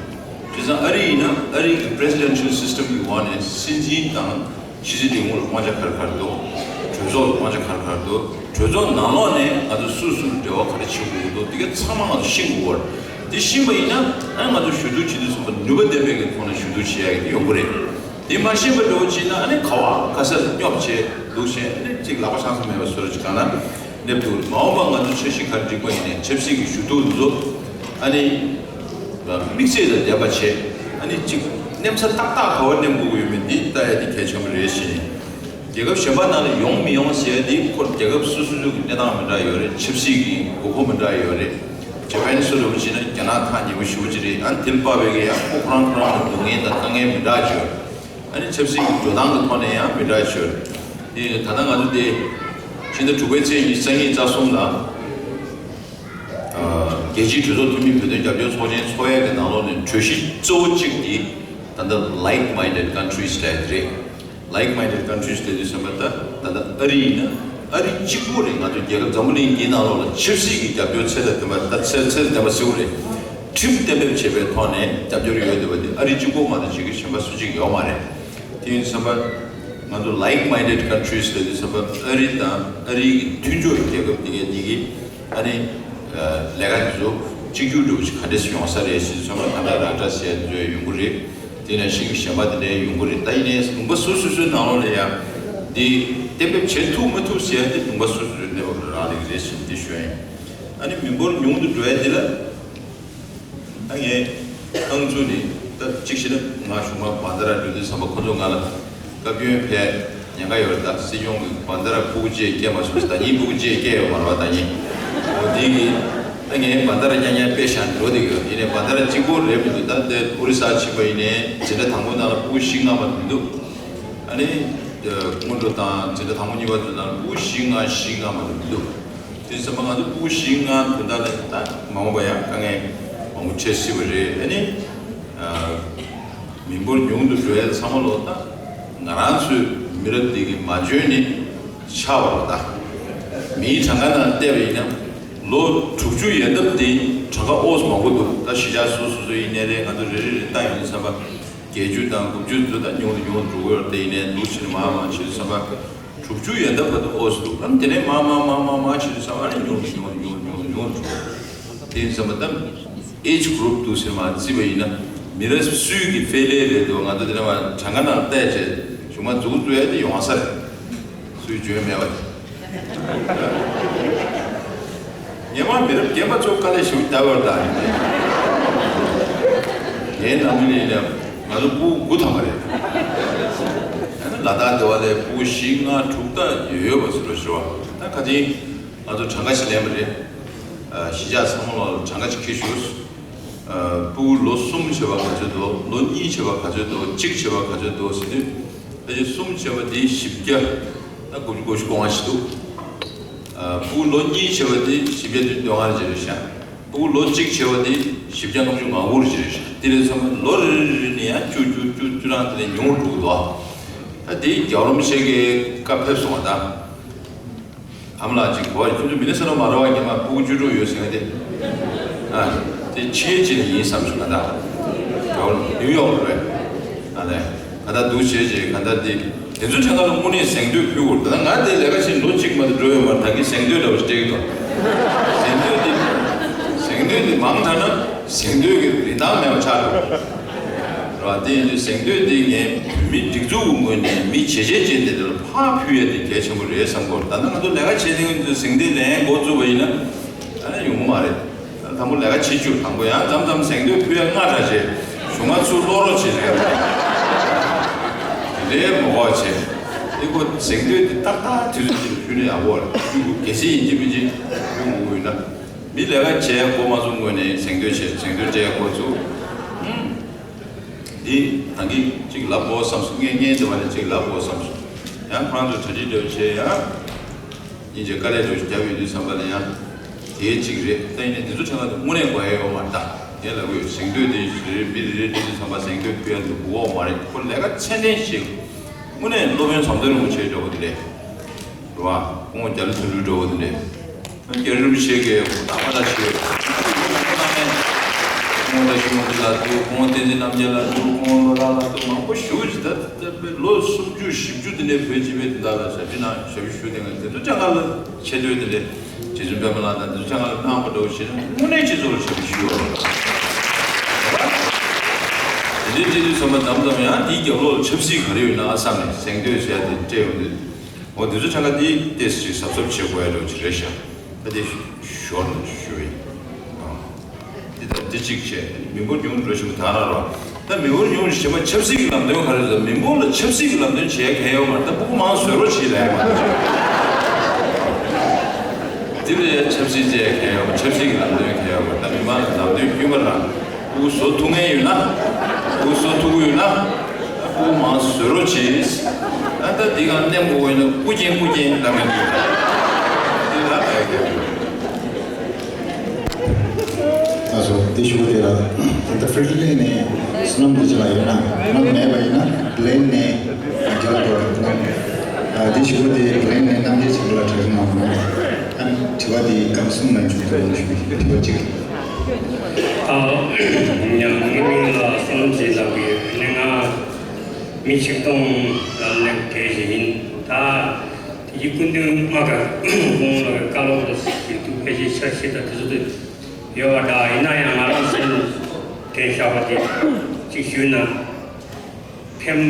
བྱས་ཙང་ཨ་རི་ཡིན་ན་ཨ་རི་གི་presidential system གི་འོག་ནས་སྲིད་འཛིན་དང་ཕྱི་སྲིད་ལས་ཁུངས་ལ་དབང་ཆ་ག་རེ་ག་རེ་འདུག་གྲོས་ཚོགས་ལ་དབང་ཆ་ག་རེ་ག་རེ་འདུག་གྲོས་ཚོགས་ནང་ལོགས་ནས་ང་ཚོ་སུ་སུ་ལ་འབྲེལ་བ་ག་རེ་བྱེད་དགོས་ཀྱི་འདུག་འདི་ག་ཚང་མ་ང་ཚོ་ཤེས་དགོས་པ་རེད། འདི་ཤེས་པ་ཡིན་ན་ཨ་ང་ཚོ་ཞུ་གཏུག་བྱེད་དུས་ཙམ་པ་ནུས་པ་ལྡན་པའི་གི་ཐོག་ནས་ཞུ་གཏུག་བྱེད་ཡ་གི་འདི་ཡོང་གི་རེད། འདི་མ་ཤེས་པ་འདྲ་བོ་བྱས་ན་ཨ་ནི་ག་བ་ག་ས་རུ་སྙོབ་བྱས་འདུག་བྱས་ཨ་ནི་གཅིག་ལག་པ་འཆང་ས་མེད་པ་བཟོ་འདྲ་ཅིག་གང་ན་སླེབས་འདུག་མ་འོངས་པ་ང་ཚོ་འཆར་གཞི་ག་རེ་སྒྲིག་པ་ཡིན་ནའི་ཆབ་སྲིད་ཀྱི་ཞུ་གཏུག་འདི་ཚོ་ཨ་ནི་དམིགས་བསལ་དང་ལྡན་པ་བྱས། ཨ་ནི་གཅིག་མནན་ས་ཏག་ཏག་ག་བར་མནན་དགོས་ཀྱི་ཡོད་མེད་འདི་ལྟ་ཡ་དེ་གལ་ཆེན་པོ་རེད་ཤག་རྒྱལ་ཁབ་གཞན་པ་ནང་ལ་ཡོང་མི་ཡོང་ཟེར་ཡ་དེ་ཁོ་རྒྱལ་ཁབ་སོ་སོ་སོ་གི་གནས་སྟངས་མི་འདྲ་ཡོད་རེད། ཆབ་སྲིད་ཀྱི་དགོས་མཁོ་མི་འདྲ་ཡོད་རེད། ཇ་པན་སུ་འདྲ་བོ་བྱས་ན་རྒྱ་ནག་ཐག་ཉེ་པོ་ཞེ་པོ་ཅིག་རེད། ཨ་ནི་དེ་ལ་དཔག་པའི་གི་ཡང་ཁོ་ཁོ་རང་ཁོ་རང་ལ་སྡུག་བསྔལ་དང་དཀའ་ངལ་མི་འདྲ་ཅིག་ཡོད། ཨ་ནི་ཆབ་སྲིད་ཀྱི་འགྲོ་སྟངས་ཀྱི་ཐོག་ནས་ཡང་མི་འདྲ་ཅིག་ཡོད་རེད། དེ་ད་ལྟ་ང་ཚོ་དེ་ཕྱི་ཟླ་དྲུག་པའི་ཚེས་ཉི་ཤུ་རྩ་གཉིས་རྩ་གསུམ་ལ། རྒྱལ་སྤྱིའི་གྲོས་ཚོགས་འཐུས་མི་བོད་དོན་རྒྱབ་སྐྱོར་ཚོགས་ཆེན་ཚོགས་ཡས་ཀྱི་ནང་ལོགས་ནས་གྲོས་གཞི་གཙོ་བོ་གཅིག་དེ་ད་ལྟ་like minded countries ལབ་ཡ་དེ་རེད། Like minded countries ལབ་དུས་ཙམ་པ་ད་ད་ལྟ་ཨ་རི་ཡིན་ན་ཨ་རི་གཅིག་པོ་རེད། ང་ཚོ་རྒྱལ་ཁབ་འཛམ་བུ་གླིང་འདིའི་ནང་ལོགས་ལ་ཆབ་སྲིད་ཀྱི་རྒྱབ་སྐྱོར་ཚད་དང་ལྡན་པ་ད་ཚད་ཚད་ལྡན་པ་ཟེར་བ་རེད། ཁྲིམས་གཏན་འབེབས་བྱེད་པའི་ཐོག་ནས་རྒྱབ་སྐྱོར་ཡོད་བསྡད་པ་དེ་ཨ་རི་གཅིག་པོ་མ་གཏོགས་བྱེད་ཀྱི་གཞན་པ་སུ་གཅིག་ཡོད་མ་རེད། དེ་ཡིན་ཙམ་པ་ང་ཚོ་like minded countries ལབ་དུས་ཙམ་པ་ཨ་རི་དང་ཨ་རི་གི་མཐུན་ཕྱོགས་རྒྱལ་ཁབ་འདི་གའི་འདི་གི་ཨ་ནི་ལས་ཀ་འདི་ཚོ་གཅིག་གྱུར་འདྲ་བོ་ཞིག་ག་འདྲས་སེ་ཡོང་ས་རེད་ཟེར་དུས་ཙམ་པ་ད་ལྟ་ར་ཏྲ་ཟེར་ཡ་འདི་ཚོ་ཡོང་གི་རེད། དེ་ནས་ཤིང་གཞན་པ་དེ་འདྲའི་ཡོང་གི་རེད། ད་ཡིན་ནའི་ལུང་པ་སོ་སོ་སོའི་ནང་ལོགས་ལ་ཡང་འདི་གཏན་འབེབས་བྱེད་ཐུབ་མི་ཐུབ་ཟེར་ཡ་དེ་ལུང་པ་སོ་སོ་སོའི་གནས་བབ་ལ་རག་ལས་ཀྱི་རེད་ཟེར་འདི་ཞུ་ཡ་ཡིན། ཨ་ནི་མི་འབོར་ཉུང་དུ་འགྲོ་ཡ་དེ་ལ་ད་ངས་རྐང་བཙུགས་ནས་ད་གཅིག་བྱས་ན་ང་གཞུག་མ་བན་ད་ར་འགྲོ་དུས་ཙམ་པ་ཁོ་ཚོ་ང་ལ་བཀའ་བཀྱོན་ཕེབས་ཉེན་ཁ་ཡོད་རེད། ད་སྲིད་སྐྱོང་གི་བན་ད་ར་ཕྲུ་གུ་གཅིག་སྐྱེས་མ་སོང་ཟེར། ད་ཉིན་ཕྲུ་གུ་གཅིག་སྐྱེས་ཡོད་མ་རེད་བ། ད་ཉིན་འོ་དེ་གི་ད་ངས་བན་ད་ར་རྐྱང་རྐྱང་དཔེ་བཞག་འགྲོ་བསྡད་ཡོད། ཡིན་ནའི་བན་ད་ར་གཅིག་པོ་རེད་མི་འདུག་ད་ལྟ་ཨོ་རི་ས་ཕྱིན་པ་ཡིན་ནའི་འཛིན་གྲྭ་དང་པོ་ནང་ལ་ཕྲུ་གུ་བཞི་ལྔ་མ་གཏོགས་མི་འདུག་ཨ་ནི་སྔོན་འགྲོ་དང་འཛིན་གྲྭ་དང་པོ་གཉིས་པ་ཚོ་ནང་ལ་ཕྲུ་གུ་བཞི་ལྔ་བཞི་ལྔ་མ་གཏོགས་མི་འདུག་དེ་ཙམ་པ་ང་ཚོ་ཕྲུ་གུ་བཞི་ལྔ་དོན་དག་ལ་ད་མ་འོངས་པ་ཡང་དཀའ་ངལ་མང་པོ་འཕྲད་སྲིད་པ་རེད། ཨ་ནི་མི་འབོར་ཉུང་དུ་འགྲོ་ཡ་ཚང་མ་ལོ་ད་ང་རང་ཚོའི་མི་རབས་འདི་གི་མ་འཇོན་ནི་ཆགས་པ་ལ། ད་མིའི་གྲངས་ཀ་ནང་བལྟས་པ་ཡིན་ན་ལོ་དྲུག་ཅུ་ཡན་འདབ་འདི་གྲངས་ཀ་ཨོ་ཙམ་མང་པོ་འདུག་ད་གཞིས་ཆགས་སོ་སོ་སོ་ཡིན་ནའི་རེད། ང་ཚོ་རེ་རེ་རེ་བཏང་ཡོང་དུས་ཙམ་པ་བརྒྱད་ཅུ་དང་དགུ་བཅུ་ཚོ་ད་ཉུང་དུ་ཉུང་དུ་འགྲོ་གི་ཡོད་རེད། དེ་ཡིན་ནའི་འདུག་ཕྱིན་མང་མང་བྱེད་དུས་ཙམ་པ་དྲུག་ཅུ་ཡན་འདབ་བར་དུ་ཨོ་ཙམ་འདུག་ཨ་ནི་དེ་ནས་མང་མང་མང་མང་མང་བྱེད་དུས་ཙམ་པ་ཨ་ནི་ཉུང་དུ་ཉུང་དུ་ཉུང་དུ་ཉུང་དུ་ཉུང་དུ་འགྲོ། དེ་ཡིན་ཙམ་པ་ད་age group འདུག་ཟེར་མ་བརྩིས་པ་ཡིན་ན་མི་རབས་སུས་ཀྱི་ཕེ་ལེ་རེད་འདུག་ང་ཚོ་དེ་ནས་མ་གྲངས་ཀ་ནང་བལྟས་བྱས་གཞུག་མ་འཛུགས་འཛུགས་ཡ་དེ་ཡོང་ས་རེད། སུས་འཇོན་མེད་པ་དེ། ངས་མ་མི་རབས་རྒན་པ་ཚོ་དཀའ་ལས་ཞེ་པོ་བརྒྱབ་པ་རེད་ད། ངའི་ནང་མི་ལ་ཡིན་ན་ང་ཚོ་ཕྲུ་གུ་དགུ་ཐམ་པ་རེད། ཡང་ན་ལ་དྭགས་སྡེ་བ་ལ་ཕྲུ་གུ་བཞི་ལྔ་དྲུག་ད་ཡོད་ཡོད་པ་ཟེར་བ་ཞུ་བ། ད་ཁ་ཅིག་ང་ཚོ་གྲངས་ཀ་ཞིག་ལེན་པ་རེད། གཞིས་ཆགས་ཚང་མ་ལ་གྲངས་ཀ་ཅིག་ཁྱེར་ཞུ། ཕྲུ་གུ་ལོ་གསུམ་བྱས་པ་ག་ཚོད་འདུག་ལོ་གཉིས་བྱས་པ་ག་ཚོད་འདུག་གཅིག་བྱས་པ་ག་ཚོད་འདུག་ཟེར་དུས། ད་ཅི་གསུམ་བྱས་པ་དེ་བཞི་བརྒྱ། ད་དགུ་བཅུ་གོ་བཞི་གོ་ལྔ་ཞིག་འདུག་ཕྲུ་གུ་ལོ་གཉིས་བྱས་པ་དེ་བཞི་བརྒྱ་དོན་ལྔ་ཅིག་རེད་ཤག་ཕྲུ་གུ་ལོ་གཅིག་བྱས་པ་དེ་བཞི་བརྒྱ་ལྔ་བཅུ་ང་དགུ་ཅིག་རེད་ཤག་དེ་ལས་ཚང་མ་ལོ་རེ་རེ་རེ་ནས་ཡང་བཅུ་བཅུ་བཅུ་བཅུ་རང་དེ་ལས་ཉུང་རུ་འགྲོ་གི་འདུག་ད་དེ་རྒྱལ་བ་རིན་པོ་ཆེ་གི་བཀའ་ཕེབས་སོང་བ་དང་། ཨ་མ་ལགས་ཅིག་གོ་ཁྱོད་ཚོ་མི་ནི་སོ་ནོ་མ་ར་བ་ཉི་མ་ཕྲུ་གུ་བཅུ་དྲུག་ཡོད་ཟེར་མཁན་དེ། ཨ། དེ་ཕྱི་རྒྱལ་ཅིག་ནས་ཡིན་བསམ་བྱུང་ང་ད། ནིའུ་ཡོག་ལ་རེད། ཨ་ལས། ང་ད་འདུག་བྱས་རྗེས་ང་ད་དེ། དེ་ཚོའི་ཕྲན་ཁ་ལ་དངོས་གནས་གཟེངས་བསྟོད་ཕུལ་དགོས་རེད། ད་ང་དེ་ལས་ཀ་བྱེད་ལོ་གཅིག་མ་གཏོགས་འགྲོ་ཡོད་མ་རེད། ད་གིན་གཟེངས་བསྟོད་འདྲ་བོ་ཞིག་སྤྲད་ཀྱི་འདུག་གཟེངས་བསྟོད་དེ། གཟེངས་བསྟོད་དེ་མང་དྲགས་ན་གཟེངས་བསྟོད་ཀྱི་རིན་ཐང་མེད་པ་ཆགས་འགྲོ། རེད་བ། དེ་ཡིན་དུས་གཟེངས་བསྟོད་འདི་ངས་བོད་མི་སྒྲིག་འཛུགས་ཀྱི་ངོས་ནས་མི་བྱས་རྗེས་ཅན་དེ་འདྲ་ལ་ཕར་ཕུལ་ཡས་དེ་གལ་ཆེན་པོ་རེད་བསམ་གྱི་ཡོད། ད་ལྟ་ང་ཚོ་ལས་ཀ་བྱེད་མཁན་ཚོས་གཟེངས་བསྟོད་ལེན་འགོ་བཙུགས་པ་ཡིན་ན་ཨ་ནི་ཡོང་གི་མ་རེད། དང་པོ་ལས་ཀ་བྱེད་རྒྱུ་དང་པོ་ཡང་མཚམས་མཚམས་གཟེངས་བསྟོད་ཕུལ་ཡས་སྔ་དྲགས་བྱས་གཞུག་མ་ཚུར་སློག་རོགས་བྱེད་རེད། དེ་འདྲའི་མ་དགོས་བྱས། དེ་ཁོ་གཟེངས་བསྟོད་དེ་ཏག་ཏག་དུས་ཚོད་ཅིག་ཕུལ་ན་ཡག་པོ་རེད། ཕུལ་དགོས། གལ་སྲིད་ཡིན་གཅིག་མིན་གཅིག་ཕུལ་དགོས་ཡོད་ན། མི་ལས་ཀ་བྱས་འགོ་མ་ཚུགས་སྔོན་ནས་གཟེངས་བསྟོད་བྱས། གཟེངས་བསྟོད་སྤྲད་འགོ་ཚུགས། ཨུམ། འདི་ད་གིན་གཅིག་ལབ་དགོས་བསམ་སོང་། ངས་ངས་འདི་བ་ནས་གཅིག་ལབ་དགོས་བསམ་སོང་། ཡང་ཁོ་རང་ཚོས་གྲ་སྒྲིག་འདྲ་བོ་བྱས་ཡང་། སྙིང་རྗེ་དཀའ་ལས་འདྲ་བོ་ཞིག་བརྒྱབ་ཡོད་དུས་བསམ་པ་ལ་ཡང་། དེའི་གཅིག་རེད། ད་ཡིན་ནའི་འདི་ཚོ་ཕྲན་ཁ་དུ་དངོས་གནས་དགོས་ཡ་ཡོད་མ་རེད་ད། དེ་ལ་དགོས་གཟེངས་བསྟོད་དེ་རེ་རེ་མི་རེ་རེ་ཏིལ་ཙམ་པ་གཟེངས་བསྟོད་ཕུལ་ཡ་འདུག་གོ་མ་རེད། ཁོ་ལས་ཀ་ཚད་ལྡན་ཞིག་དངོས་གནས་སློབ་དཔོན་ཟམ་གདོང་རིན་པོ་ཆེ་འདྲ་བོ་དེ་རེད། རེད་བ། ཁོང་རྒྱ་ལོ་ཐུ་ལུའི་འདྲ་བོ་དེ་རེད། རྒྱ་རིན་པོ་ཆེ་གིས་ཁོང་ད་མ་ད་ཆེ། ཁོང་ད་ཤི་མོ་དེ་ལ་འདུག་ཁོང་བསྟན་འཛིན་རྣམ་རྒྱལ་ལ་འདུག་ཁོང་བློ་ལགས་ལ་འདུག་མང་པོ་ཞུ་ཅི་ད་ད་པའི་ལོ་སུམ་ཅུ་བཞི་བཅུ་དེ་འདྲའི་བོད་སྤྱི་པའི་དེ་དག་ལ་ཞབས་ཕྱི་གནང་ཞབས་ཕྱི་ཞུ་དེ་ང་དེ་ཚོ་ཅང་ག་ལ་ཆེ་བསྟོད་དེ་འདྲའི་རྗེ་བཙུན་པད་མ་ལགས་དང་དེ་ཚོ་ཅང་ག་ལ་གནང་བ་འདྲ་བོ་བྱས་ན་དངོས་གནས་སྤྱི་ཚོགས་ལ་ཞབས་ཕྱི་ཞུ་བ་རེད། དེ་འདྲའི་སྤྱི་འཐུས་ཚང་མ་དམ་དམ་ཡང་དེའི་རྒྱབ་ལོགས་ལ་ཆབ་སྲིད་ག་རེ་ཡོད་ན་བསམ་ནས་གཟེངས་བསྟོད་བྱས་ཏེ་སྤྲད་ཡོང་དུས། འོ་དེ་ཚོ་ཆ་ག་དེ་ཏེས་ཅིག་གཟབ་གཟབ་བྱེད་དགོས་ཡ་འདྲ་ཅིག་རེད་ཤག་ད་དེ་ཞོར་ནས་ཞུ་ཡིན། ཨ། དེ་ད་དེ་གཅིག་བྱས་མི་འབོར་ཉུང་འགྲོ་ཞིག་མ་ད་ར་རོ། ད་མི་འབོར་ཉུང་ཞེས་པ་ཆབ་སྲིད་ཀྱི་ལམ་སྟོན་ག་རེ་ཟེར། མི་འབོར་ལ་ཆབ་སྲིད་ཀྱི་ལམ་སྟོན་བྱས་གལ་ཡོད་མ་རེད། ད་ཕྲུ་གུ་མང་བཟོས་རོགས་བྱེད་ལབ་ཡ་མ་རེད། དེ་ལ་ཡ་ཆབ་སྲིད་བྱས་གལ་ཡོད་མ་རེད། ཆབ་སྲིད་ཀྱི་ལམ་སྟོན་གལ་ཡོད་མ་རེད། ད་མི་མང་ལ་ལམ་སྟོན་དཀྱུས་མ་རང་། སྐུ་བཟོ་ཐུབ་མཁན་ཡོད་ན། སྐུ་བཟོ་ཐུབ་ཀྱི་ཡོད་ན། སྐུ་མང་བཟོ་རོགས་གྱིས། ཨ་ད་འདི་གང་གནས་མགོ་བོ་ཡིན་ན་སྐུ་རྐྱེན་སྐུ་རྐྱེན་ལབ་མཁན་འདུག་འདི་ལ་ཨེ་རྒྱབ་ཡོད། ད་སོ་དེ་ཞུ་བ་དེ་ལ་ད་ལྟ་ཧྥེ་ཌི་རལ་ནས་བསོད་ནམས་འདི་ཅི་ལ་ཡོད་ན་བསོད་ནམས་མེད་པ་ཡིན་ན་བླེན་ནས་རྒྱལ་བ་དང་། ཨ་དེ་ཞུ་བ་དེ་བླེན་ནས་རྣམ་རྒྱལ་ཆེན་པོ་ལ་གྲངས་གནང་བ། ཨ་དྲི་བ་དེ་སྐབས་གསུམ་ལ་འཇུག་ཐུབ་པ་ཞུ་བའི་དྲི་བ་གཅིག་ཨ། ཡང་ངའི་མིང་ལ་བསོད་ནམས་ཟེར་ལབ་ཀྱི་ཡོད། ནི་ང་མི་ཆིག་སྟོང་ལ་སླེབས་མཁན་ཞིག་ཡིན། ད་དེའི་སྐུ་མདུན་ལྔ་ཀ་ཁོང་ལ་བཀའ་སློབ་ལ་ཞིག་ཏུ་ཕལ་ཆེར་འཆར་གཞི་དང་དེ་ཚོ་དེ་ཡོད་པ་འདྲ། ཡིན་ན་ཡང་ང་རང་སེམས་དྲན་བཞག་པ་དེ་གཅིག་ཞུས་ན། ཕེབས་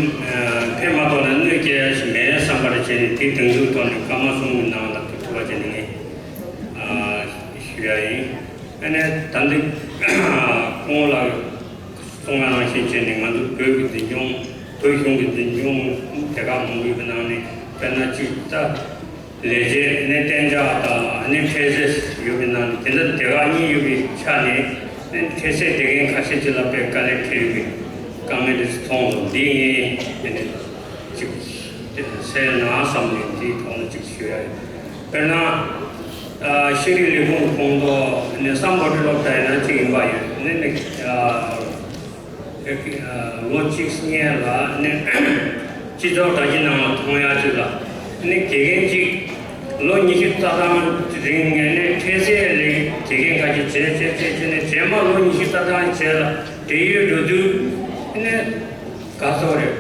ཕེབས་མ་ཐོག་ན་གནོད་སྐྱེལ་ཡ་ཞིག་མེད་བསམ་པར་བྱས་ནས་དེ་དོན་འགྲུབ་ཐོག་ནས་བཀའ་མ་གསུང་གི་ནང་ལ་དེ་ཐུགས་པ་བྱས་ནས་ངས་ཞུ་ཡ་ཡིན། ཨ་ནས་ད་འདི་ཁོང་ལ་གསུང་བ་ནང་བཞིན་བྱས་ནས་ང་ཚོ་བོད་ཀྱི་འཛིན་སྐྱོང་བོད་གཞུང་གི་འཛིན་སྐྱོང་དེ་ག་མང་པོའི་གི་ནང་ནས་དཔེར་ན་གཅིག་ད། ལས་བྱེད་ནས་གཏན་འཇགས་དང་ནས་འཕྲལ་སེལ་ཡོད་པའི་ནང་དེ་འདྲ་དེ་ག་གཉིས་ཡོད་པའི་ཆ་ནས་ནས་འཕྲལ་སེལ་དེ་གའི་ཁ་ཤས་ཅིག་ལ་དཔེ་དཀའ་ལས་འཕྲད་ཡོད་པའི་དཀའ་ངལ་དེ་ཚོ་མཐོང་སོང་། འདི་ངས་དེ་ནས་ཅིག་སེལ་ན་བསམ་ནས་འདིའི་ཐོག་ནས་ཅིག་ཞུ་ཡ་ཡོད། དཔེར་ན་ཤེས་རིག་ལས་ཁུངས་ཁོངས་གཏོགས་ནས་བསམ་བློ་སྤྲོད་ལོག་ལྟ་ཡིན་ན་ཅིག་ཡིན་པ་ཡོད་ནས་ནས། ལོ་གཅིག་སྔོན་ལ་ནི་སྤྱི་ཚོགས་དྲ་རྒྱའི་ནང་ལ་མཐོང་ཡག་ཅིག་ལ་ནི་དགེ་རྒན་གཅིག་ལོ་ཉི་ཤུ་རྩ་གྲངས་རིང་ནས་ནི་འཕྲལ་སེལ་ལས་དགེ་རྒན་ཁ་ཅིག་བྱས་བྱས་བྱས་བྱས་ནས་རྗེས་མ་ལོ་ཉི་ཤུ་རྩ་གྲངས་རྗེས་ལ་བགྲེས་ཡོལ་འགྲོ་དུས་ནི་ག་ཚོད་རེད།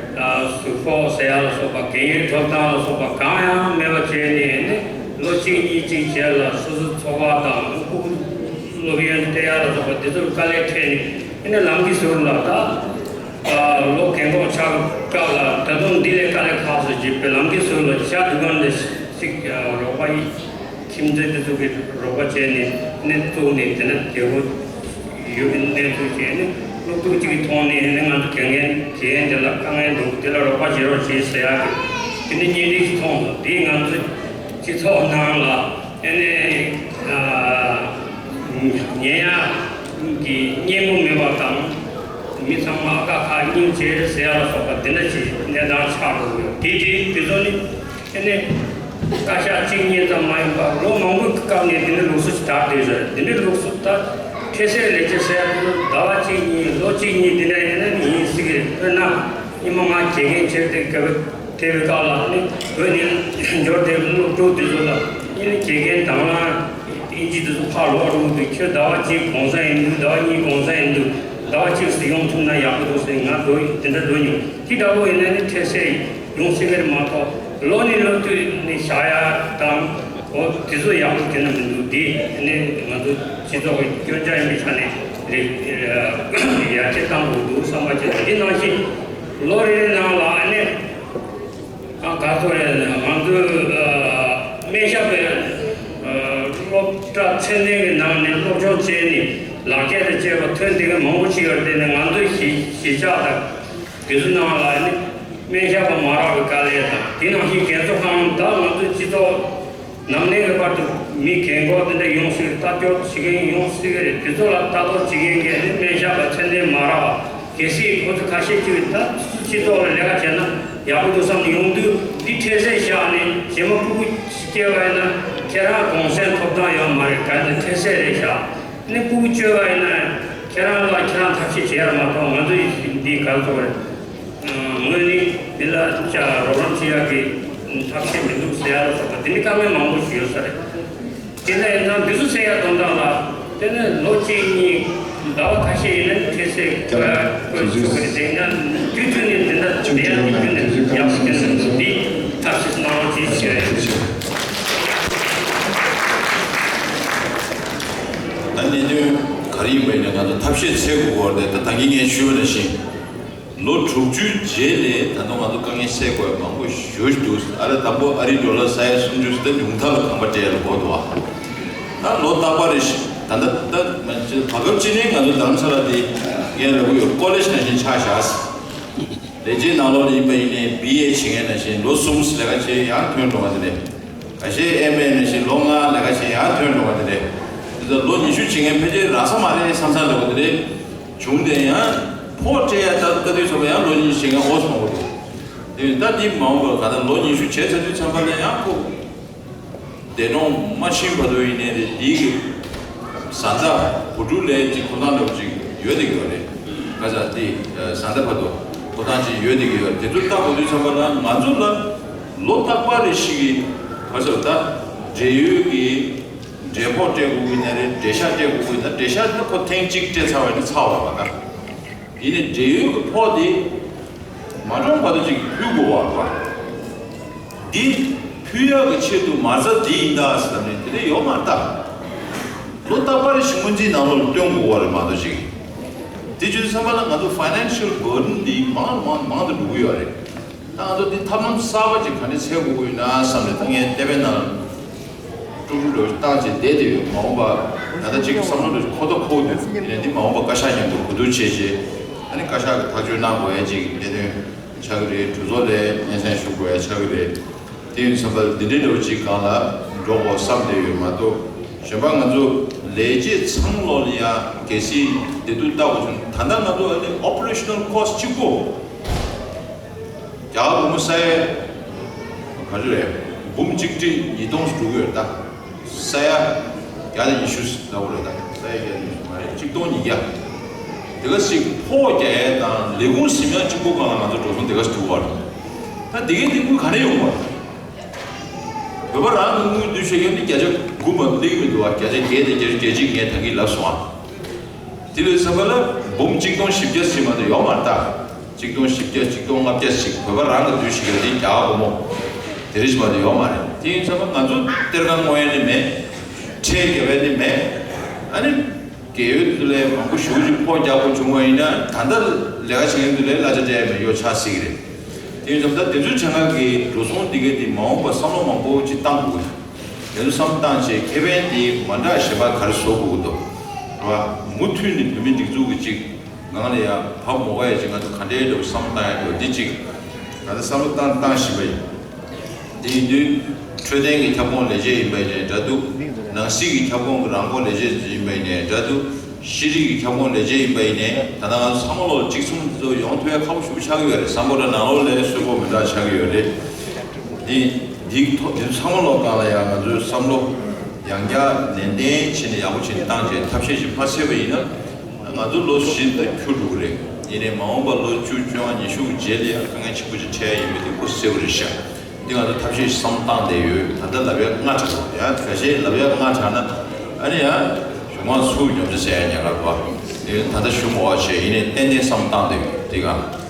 ཟུར་ཕོགས་ཟེར་ཡག་ལ་སོགས་པ་རྒན་ཡོལ་ཐོབ་ཐང་ལ་སོགས་པ་གང་ཡང་མེད་པ་བྱས་ནས་ནི་ལོ་གཅིག་གཉིས་གཅིག་རྗེས་ལ་སོ་སོའི་འཚོ་བ་དང་ཕྲུ་གུ་སློབ་ཡོན་སྤྲད་ཡག་ལ་སོགས་པ་དེ་ཚོར་དཀའ་ལས་འཕྲད་ནས། ཨ་ནི་ལམ་གྱི་ཟུར་ལ་ད་ལོ་རྒན་གོག་ཆགས་སྐབས་ལ་ད་དུང་འདི་ལས་དཀའ་ལས་ཁག་སོང་ཅིག་པའི་ལམ་གྱི་ཟུར་ལ་ཇ་འདུ་ཁང་འདི་ཅིག་རོགས་པ་ཡིན་ཁྱིམ་མཚེས་དེ་ཚོ་གིས་རོགས་པ་བྱས་ནས་ཨ་ནི་བཙུགས་ནས་དེ་ན་རྒྱལ་པོ་ཡོད་པའི་གནས་ཚུལ་བྱས་ནས་སློབ་ཕྲུག་ཅིག་གི་ཐོག་ནས་ཨ་ནི་ང་ཚོ་དགེ་རྒན་དགེ་རྒན་དེ་ལ་དཀའ་ངལ་འདུག་དེ་ལ་རོགས་པ་བྱེད་རོགས་བྱེད་ཟེར་ཡག་གི་དེ་ནི་གཉེན་སྒྲིག་ཅིག་མཐོང་སོང་། དེ་ང་ཚོ་སྤྱི་ཚོགས་ནང་ལ། ཨ་ནི་ཉན་ཡག་གི་སྙན་མོ་མེད་པ་དང་། མི་ཚང་མ་དཀའ་ཁག་སྙིང་རྗེ་ཟེར་ཡག་ལ་སོགས་པ་དེ་འདྲ་ཞིག་གནས་སྟངས་ཆགས་འགྲོ་གི་ཡོད། དེ་དེ་དེ་ཚོ་ནི་ཨ་ནི་བཀའ་ཤག་གཅིག་གཉིས་ཙམ་མ་ཡིན་པར་ལོ་མང་པོའི་སྐབས་ནས་དེ་འདྲའི་ལུགས་སྲོལ་ཞིག་དར་བསྡད་ཡོད་རེད། དེ་འདྲའི་ལུགས་སྲོལ་ད་འཕྲལ་སེལ་ལས་བྱེད་ཟེར་ཡག་དེ་ཚོ་ཟླ་བ་གཅིག་གཉིས་ལོ་གཅིག་གཉིས་དེ་འདྲ་ཡིན་ན་ནི་ཡིན་སྲིད་གི་རེད། དཔེར་ན་སྔོན་མ་ང་དགེ་རྒན་བྱས་ཏེ་སྐབས། དེ་བའི་སྐབས་ལ་ནི་བོད་ནས་འབྱོར་ཏེ་སློབ་ཕྲུག་དེ་ཚོ་ལ་ཨ་ནི་དགེ་རྒན་དང་བླངས་ཨིན་ཇི་དེ་ཚོ་ཕར་ལོག་འགྲོ་གི་འདུག་ཁྱོད་ཟླ་བ་གཅིག་གུང་སེང་ཡིན་འདུག་ཟླ་བ་གཉིས་གུང་སེང་ཡིན་འདུག་ཟླ་བ་གཅིག་ཙམ་ཡོང་ཐུབ་ན་ཡག་པོ་འདུག་ཟེར་ང་འགྲོ་དེ་འདྲ་འགྲོ་མྱོང་། དེ་འདྲ་པོ་ཡིན་ན་ནི་འཕྲལ་སེལ་ཡོང་སྲིད་ཀྱི་རེད་མ་གཏོགས་ལོ་ནས་ལོ་དུས་ནས་བཞག་ཡ་དང་འོ་དེ་ཚོ་ཡག་པོ་དེ་འདྲ་མི་འདུག་དེ་ནི་ང་ཚོ་སྤྱི་ཚོགས་ཀྱི་སྐྱོན་ཆ་ཡིན་པའི་ཆ་ནས་ལས་ཡར་རྒྱས་གཏང་དགོས་འདུག་བསམ་པ་བྱས། དེ་ནང་བཞིན་ལོ་རེ་རེ་ནང་ལ་ཨ་ནི། ཨ་ག་ཚོད་རེད། ང་ཚོའི་ཨ་སྨན་ཞབས་པའི་ཨ་སློབ་གྲྭ་ཚད་ལྡན་གྱི་ནང་ནས་སློབ་སྦྱོང་བྱས་ནས་ལག་འཁྱེར་དང་བཅས་པ་ཐོན་བསྡད་མཁན་མང་པོ་ཞིག་ཡོད་རེད། དེ་ནས་ང་ཚོའི་གཞིས་གཞིས་ཆགས་དང་དེ་ཚོའི་ནང་ལ་ནི་སྨན་ཞབས་པ་མ་རག་པའི་དཀའ་ལས་དང་། དེ་ནང་བཞིན་རྒན་གསོ་ཁང་ད་ང་ཚོའི་སྤྱི་ཚོགས་ནམ་ནས་ཀྱི་བར་དུ་མི་རྒན་གོག་དེ་འདྲ་ཡོང་སྲིད། ལྟ་སྐྱོང་བྱེད་མཁན་ཡོང་སྲིད་ཀྱི་རེད། དེ་ཚོ་ལ་ལྟ་རྟོག་བྱེད་མཁན་གྱི་ནི་སྨན་ཞབས་པ་ཚད་ལྡན་མ་རག་པ། གལ་སྲིད་ཁོ་ཚོ་ཁ་ཤས་ཅིག་ད་སྤྱི་ཚོགས་ལ་ལས་ཀ་བྱས་ན་ཡག་པོ་འདུག་བསམ་ནས་ཡོང་དུས་འདི་འཕྲལ་སེལ་བཞག་ནས་རྗེས་མ་ཕྲུ་གུ་སྐྱེས་པ་ཡིན་ན་ཁྱེད་རང་གུང་སེང་ཐོབ་ཐང་ཡོད་མ་རེད། ག་ནས་འཕྲལ་སེལ་རེད་བཞག་ནས་ཕྲུ་གུ་བཅོས་པ་ཡིན་ན་ ཁྱེད་རང་ལ་ཁྱེད་རང་ཐབས་ཤེས་བྱེད་ཡ་མ་གཏོགས་ང་ཚོ་ཡི་འདི་ག་ཚོད་རེད། དངོས་གནས་འདི་ལ་ཅག་རོགས་རམ་བྱེད་ཡག་གི་ཐབས་ཤེས་མི་འདུག་ཟེར་ཡ་ལ་སོགས་པ་དེ་འདྲའི་དཀའ་ངལ་མང་པོ་ཞིག་ཡོད་ས་རེད། དེ་ནས་ཡིན་ན་འདི་ཚོ་ཟེར་ཡ་དོན་དག་ལ་དེ་ནས་ལོ་གཅིག་གཉིས་ཟླ་བ་ཁ་ཤས་ཡིན་ན་འཕྲལ་སེལ་དགོས་ཡ་དགོས་ཆོག་གི་རེད། དེ་ཡིན་ན་དུས་ཚོད་ནི་འདི་འདྲ་མེད་ཡ་དེ་རྒྱུན་ནས་ཡག་པོ་སྐྱོན་འདི་ཐབས་ཤེས་གནང་རོགས་གྱིས་ཞུ་ཡ་ཡིན། ད་གནད་དོན་ག་རེ་ཡིན་པ་ཡིན་ན་ང་ཚོ་ཐབས་ཤེས་འཚོལ་དགོས་སྐོར་དེ་ད་ད་གིན་ངས་ཞུས་པ་ནང་བཞིན། ལོ་དྲུག་ཅུའི་རྗེས་ལ་ད་དུང་ང་ཚོ་དཀའ་ངལ་སེལ་དགོས་མང་པོ་ཞེ་པོ་ཅིག་འདུག་ཨ་རི་དང་པོ་ཨ་རིའི་ཌོ་ལར་ས་ཡ་སུམ་ཅུ་ཟེར་ཉུང་མཐའ་ལ་གོམ་པ་སྤྲད་ཡ་ལ་འགོར་འདུག་ཨ། ད་ལོ་རྟག་པར་རེ་བཞིན་ད་ལྟ་ད་མ་བྱེད་བར་སྐབས་ཅིག་ནས་ང་ཚོ་རྡ་རམ་ས་ལ་དེ་ངས་ལབ་ཀྱི་ཡོད། ཀོ་ལེཇ་ནང་བཞིན་ཆགས་བཞག་ལས་བྱེད་ནང་ལོགས་ལ་ཡིན་པ་ཡིན་ནའི་བི་ཨེ་བྱེད་མཁན་ནང་བཞིན་ལོ་གསུམ་ལས་ཀ་བྱས་ཡང་ཐོན་འགྲོ་བ་དེ་རེད། ཁ་ཤས་ཨེམ་ཨེ་ནང་བཞིན་ལོ་ལྔ་ལས་ཀ་བྱས་ཡང་ཐོན་འགྲོ་བ་དེ་རེད། དེ་ཚོ་ལོ་ཉི་ཤུ་བྱེད་མཁན་ཕལ་ཆེར་རག་ས་མ་རེད་བསམ་བསམ་འགྲོ་བ་དེ་རེད། བྱུང་དེ་ཡང་ཕོགས་སྤྲད་ཡ་ལྟ་ལྟ་དུས་ཚོད་ལ་ཡང་ལོ་ཉི་ཤུ་བྱེད་མཁན་ཨོ་ཙམ་པོ་འདུག་དེ་ད་འདི་མ་འོངས་པར་ག་ད་ལོ་ཉི་ཤུ་བྱས་ཚར་དུས་ཙམ་པ་ལ་ཡང་ཁོ་འདས་གྲོངས་མ་ཕྱིན་བར་དུ་ཡིན་ནའི་རེད། འདི་གི་བཟའ་ཟླ་བུ་ཕྲུག་ལ་ཅིག་ཐོབ་ཐང་འདྲ་པོ་ཅིག་ཡོད་བསྡད་ཀྱི་ཡོད་རེད། ག་ས་འདི་བཟའ་ཟླ་བར་དུ་ཐོབ་ཐང་ཅིག་ཡོད་བསྡད་ཀྱི་ཡོད་རེད། དེ་ཚོ་ལྟ་དགོས་དུས་ཙམ་པ་ལ་ང་ཚོ་ལ་ལོ་རྟག་པ་རེ་ཞིག་གི་ག་ས་ད་འབྲེལ་ཡོད་ཀྱི་འབྲས་ཕོགས་སྤྲད་དགོས་ཀྱི་ན་རེད། འབྲས་ཤག་སྤྲད་དགོས་ཀྱི་ན། འབྲས་ཤག་ནི་ཁོ་ཐེངས་གཅིག་སྤྲད་ཚར་བ་ནི་ཚར་བ་རེད་པ། ད་ཡིན་ནའི་འབྲེལ་ཡོད་ཀྱི་ཕོགས་དེ་མ་གྲོངས་བར་དུ་ཅིག་ཕུལ་དགོས་པ་རེད་པ། འདི་ཕུལ་ཡག་གི་ཆེད་དུ་མ་རྩ་འདི་ཡིན་ད་ཟེར་ནས་དེ་འདྲ་ཡོད་མ་རེད་ད། ལོ་རྟག་པར་ཞིག་སྔོན་རྩིས་ནང་ལོགས་ལ་སྟོན་དགོས་པ་རེད་མ་གཏོགས་ཅིག་དེ་བྱུང་ཙམ་པ་ལ་ང་ཚོ་ཕའི་ནན་ཤལ་བར་ཌན་འདི་མང་མང་མང་དུ་འགྲོ་གི་ཡོད་རེད། ད་ང་ཚོ་འདི་ཐབས་ལམ་གསར་པ་ཅིག་ག་འདྲ་འཚོལ་དགོས་ཀྱི་ཡོད་ན་བསམ་ནས་ད་ངས་ཏེ་པའི་ནང་ཀྲུག་ཀྲུག་འདྲ་བོ་བཏང་བྱས་བསྡད་དེ་ཡོད། མ་འོངས་པ་ད་ལྟ་ཅིག་བསམ་བློ་འདྲ་བོ་འཁོར་ཐོག་འཁོར་དུས་ཡིན་ནའི་འདི་མ་འོངས་པ་བཀའ་ཤག་མཉམ་དུ་གོ་བསྡུར་བྱས་རྗེས་ཨ་ནི་བཀའ་ཤག་གི་ཐག་གཅོད་གནང་དགོས་ཡ་ཅིག་གནད་དོན་ཆགས་ཀྱི་རེད། གྲོས་ཚོགས་ལ་སྙན་སེང་ཞུ་དགོས་ཡ་ཆགས་ཀྱི་རེད། དེ་ཡིན་ཙམ་པ་འདི་འདྲའི་འདྲ་བོ་ཅིག་སྒང་ལ་འགྲོ་དགོས་བསམ་བསྡད་ཡོད་མ་གཏོགས་གཞན་པ་ང་ཚོ་ལས་བྱེད་ཚང་མ་ལོག་ལ་ཡ་གལ་སྲིད་བདེ་སྡུག་ལྟ་དགོས་བྱུང་ད་ལྟ་ང་ཚོ་ཨ་ནི་ཨོ་པ་རེ་ཤ་ནལ་ཁོ་སི་ཊི་གཅིག་པོ། རྒྱ་གར་སྒོར་མོ་ས་ཡ་ག་ཚོད་རེད། འབུམ་གཅིག་ཁྲི་ཉིས་སྟོང་ཙམ་འགྲོ་གི་ཡོད་རེད་ད། ས་ཡ་བརྒྱ་དང་ཉི་ཤུ་ལྟ་བུ་རེད་ད། ས་ཡ་བརྒྱ་དང་ཉི་ཤུ་མ་རེད། ཆིག་སྟོང་ཉིས་བརྒྱ། དེ་ག་ཞིག་ཕོགས་རྒྱག་ཡས་དང་ལས་ཁུངས་ཟིན་ཡ་གཅིག་པོ་སྒང་ལ་ང་ཚོ་འགྲོ་སོང་དེ་ག་ཞིག་འགྲོ་བ་རེད། ད་དེ་གའི་དེ་དངུལ་ག་ནས་ཡོང་བ་རེད། བོད་པ་རང་གི་དངུལ་བསྡུ་ཤེས་མཁན་ནི་བརྒྱ་ཆ་དགུ་མ་གཏོགས་སླེབས་ཀྱི་མི་འདུག་བ། བརྒྱ་ཆ་བརྒྱད་དང་བརྒྱད་ཅུ་གྱ་གཅིག་ངས་ད་གིན་ལབ་སོང་ཨ། དེ་ལས་ཚན་པ་ལ་འབུམ་གཅིག་སྟོང་བཞི་བརྒྱ་ཞིག་མ་གཏོགས་ཡོད་མ་རེད་ད། གཅིག་སྟོང་བཞི་བརྒྱ་གཅིག་སྟོང་ལྔ་བརྒྱ་ཞིག་བོད་པ་རང་གི་བསྡུ་ཤེས་མཁན་དེ་རྒྱ་གར་སྒོར་མོ་དེ་རེ་ཞིག་མ་གཏོགས་ཡོད་མ་རེད། དེ་ཡིན་ཚན་པ་ང་ཚོ་གཏེར་ཁ་སྔོག་ཡ་ནི་མེད། ཁྲལ་རྒྱག་ཡ་ནི་མེད། ཨ་ནི། རྒས་ཡོལ་དེ་ལས་མང་པོ་ཞེ་པོ་ཅིག་ཕོགས་རྒྱག་དགོས་བྱུང་བ་ཡིན་ན་ད་ལྟ་ལས་ཀ་བྱེད་མཁན་དེ་ལས་གླ་ཆ་སྤྲད་ཡ་མེད་གཡོག་ཆགས་སྲིད་ཀྱི་རེད། དེ་ཡིན་ཙང་ད་དེ་ཚོའི་བྱ་ངན་གྱི་འགྲོ་སོང་འདི་གའི་དེ་མ་འོངས་པ་བསམ་བློ་མང་པོ་ཅིག་བཏང་དགོས་ཀྱི། དེ་ཚོ་བསམ་བློ་བཏང་བྱས་ཁེ་ཕན་དེ་མ་འདྲ་གཞན་པ་ག་རེ་བཟོ་དགོས་ཀྱི་འདུག་རེད་བ། མུ་མཐུད་ནས་བོད་མི་སྒྲིག་འཛུགས་ཀྱི་ཅིག་ངང་ལ་ཡ་བབ་མོ་ག་ཡ་ཅིག་ང་ཚོ་ག་འདྲའི་འགྲོ་བསམ་བློ་བཏང་ཡ་འགྲོ་འདི་ཅིག་ང་ཚོ་བསམ་བློ་བཏང་བཏང་བཞིན་པ་ཡིན། དེ་ཡིན་དུས་འཕྲོད་བསྟེན་གྱི་ཁྱབ་ཁོངས་ལས་བྱེད་ཡིན་པ་ཡིན་ནའི་འདྲ་འདུག་ནང་སྲིད་ཀྱི་ཁྱབ་ཁོངས་ཀྱི་རང་ཁོངས་ལས་བྱེད་ཡིན་པ་ཡིན་ནའི་འདྲ་འདུག་ཤེས་རིག་གི་ཁྱབ་ཁོངས་ལས་བྱེད་ཡིན་པ་ཡིན་ནའི་ད་ལྟ་ང་ཚོ་ཚང་མ་ལོག་གཅིག་མཚུངས་སུ་ཡོང་ཐུབ་ཡ་ཁག་པོ་ཞེ་པོ་ཆགས་ཀྱི་ཡོད་རེད། བསམ་བློ་འདྲ་ནང་ལོགས་ལ་གསོན་པོ་མི་འདྲ་ཆགས་ཀྱི་ཡོད་རེད། འདི་འདིའི་ཐོག་འདི་ཚང་མ་ལོག་སྒང་ལ་ཡང་ང་ཚོས་བསམ་བློ་ཡང་བསྐྱར་ནན་ཏན་བྱས་ནས་ཡག་པོ་བྱས་ནས་བཏང་བྱས་ཐབས་ཤེས་ཤིག་མ་འཚོལ་བ་ཡིན་ན་ང་ཚོ་ལོ་བཞི་འདི་འཁྱོལ་འགྲོ་གི་རེད། ཡིན་ནའི་མ་འོངས་པ་ལོ་བཅུ་བཅོ་ལྔ་ཉི་ཤུ་གི་རྗེས་ལ་ཡང་དཀའ་ངལ་ཆེན་པོ་ཞིག་འཕྲད་ཡ་ཡིན་པ་འདི་ཁོ་གསལ་པོ་རེད་ཤག་འདི་ང་ཚོ་ཐབས་ཤེས་བསམ་བཏང་བསྡད་ཡོད། ད་ལྟ་ལབ་ཡ་སྔ་དྲགས་སོང་། ཡང་ཁ་ཤས་ལབ་ཡ་སྔ་དྲགས་ན་ཨ་ནི་ཡང་གཞུང་མང་ཚུར་ཉོབ་ཆ་ཟེར་ཡ་ཉག་ག་རེད་པ། འདི་ད་ལྟ་ཞུ་མ་བ་བྱས། ཡིན་ནའི་ཏན་ཏན་བསམ་བཏང་བསྡད་ཡོད། འདི་ག་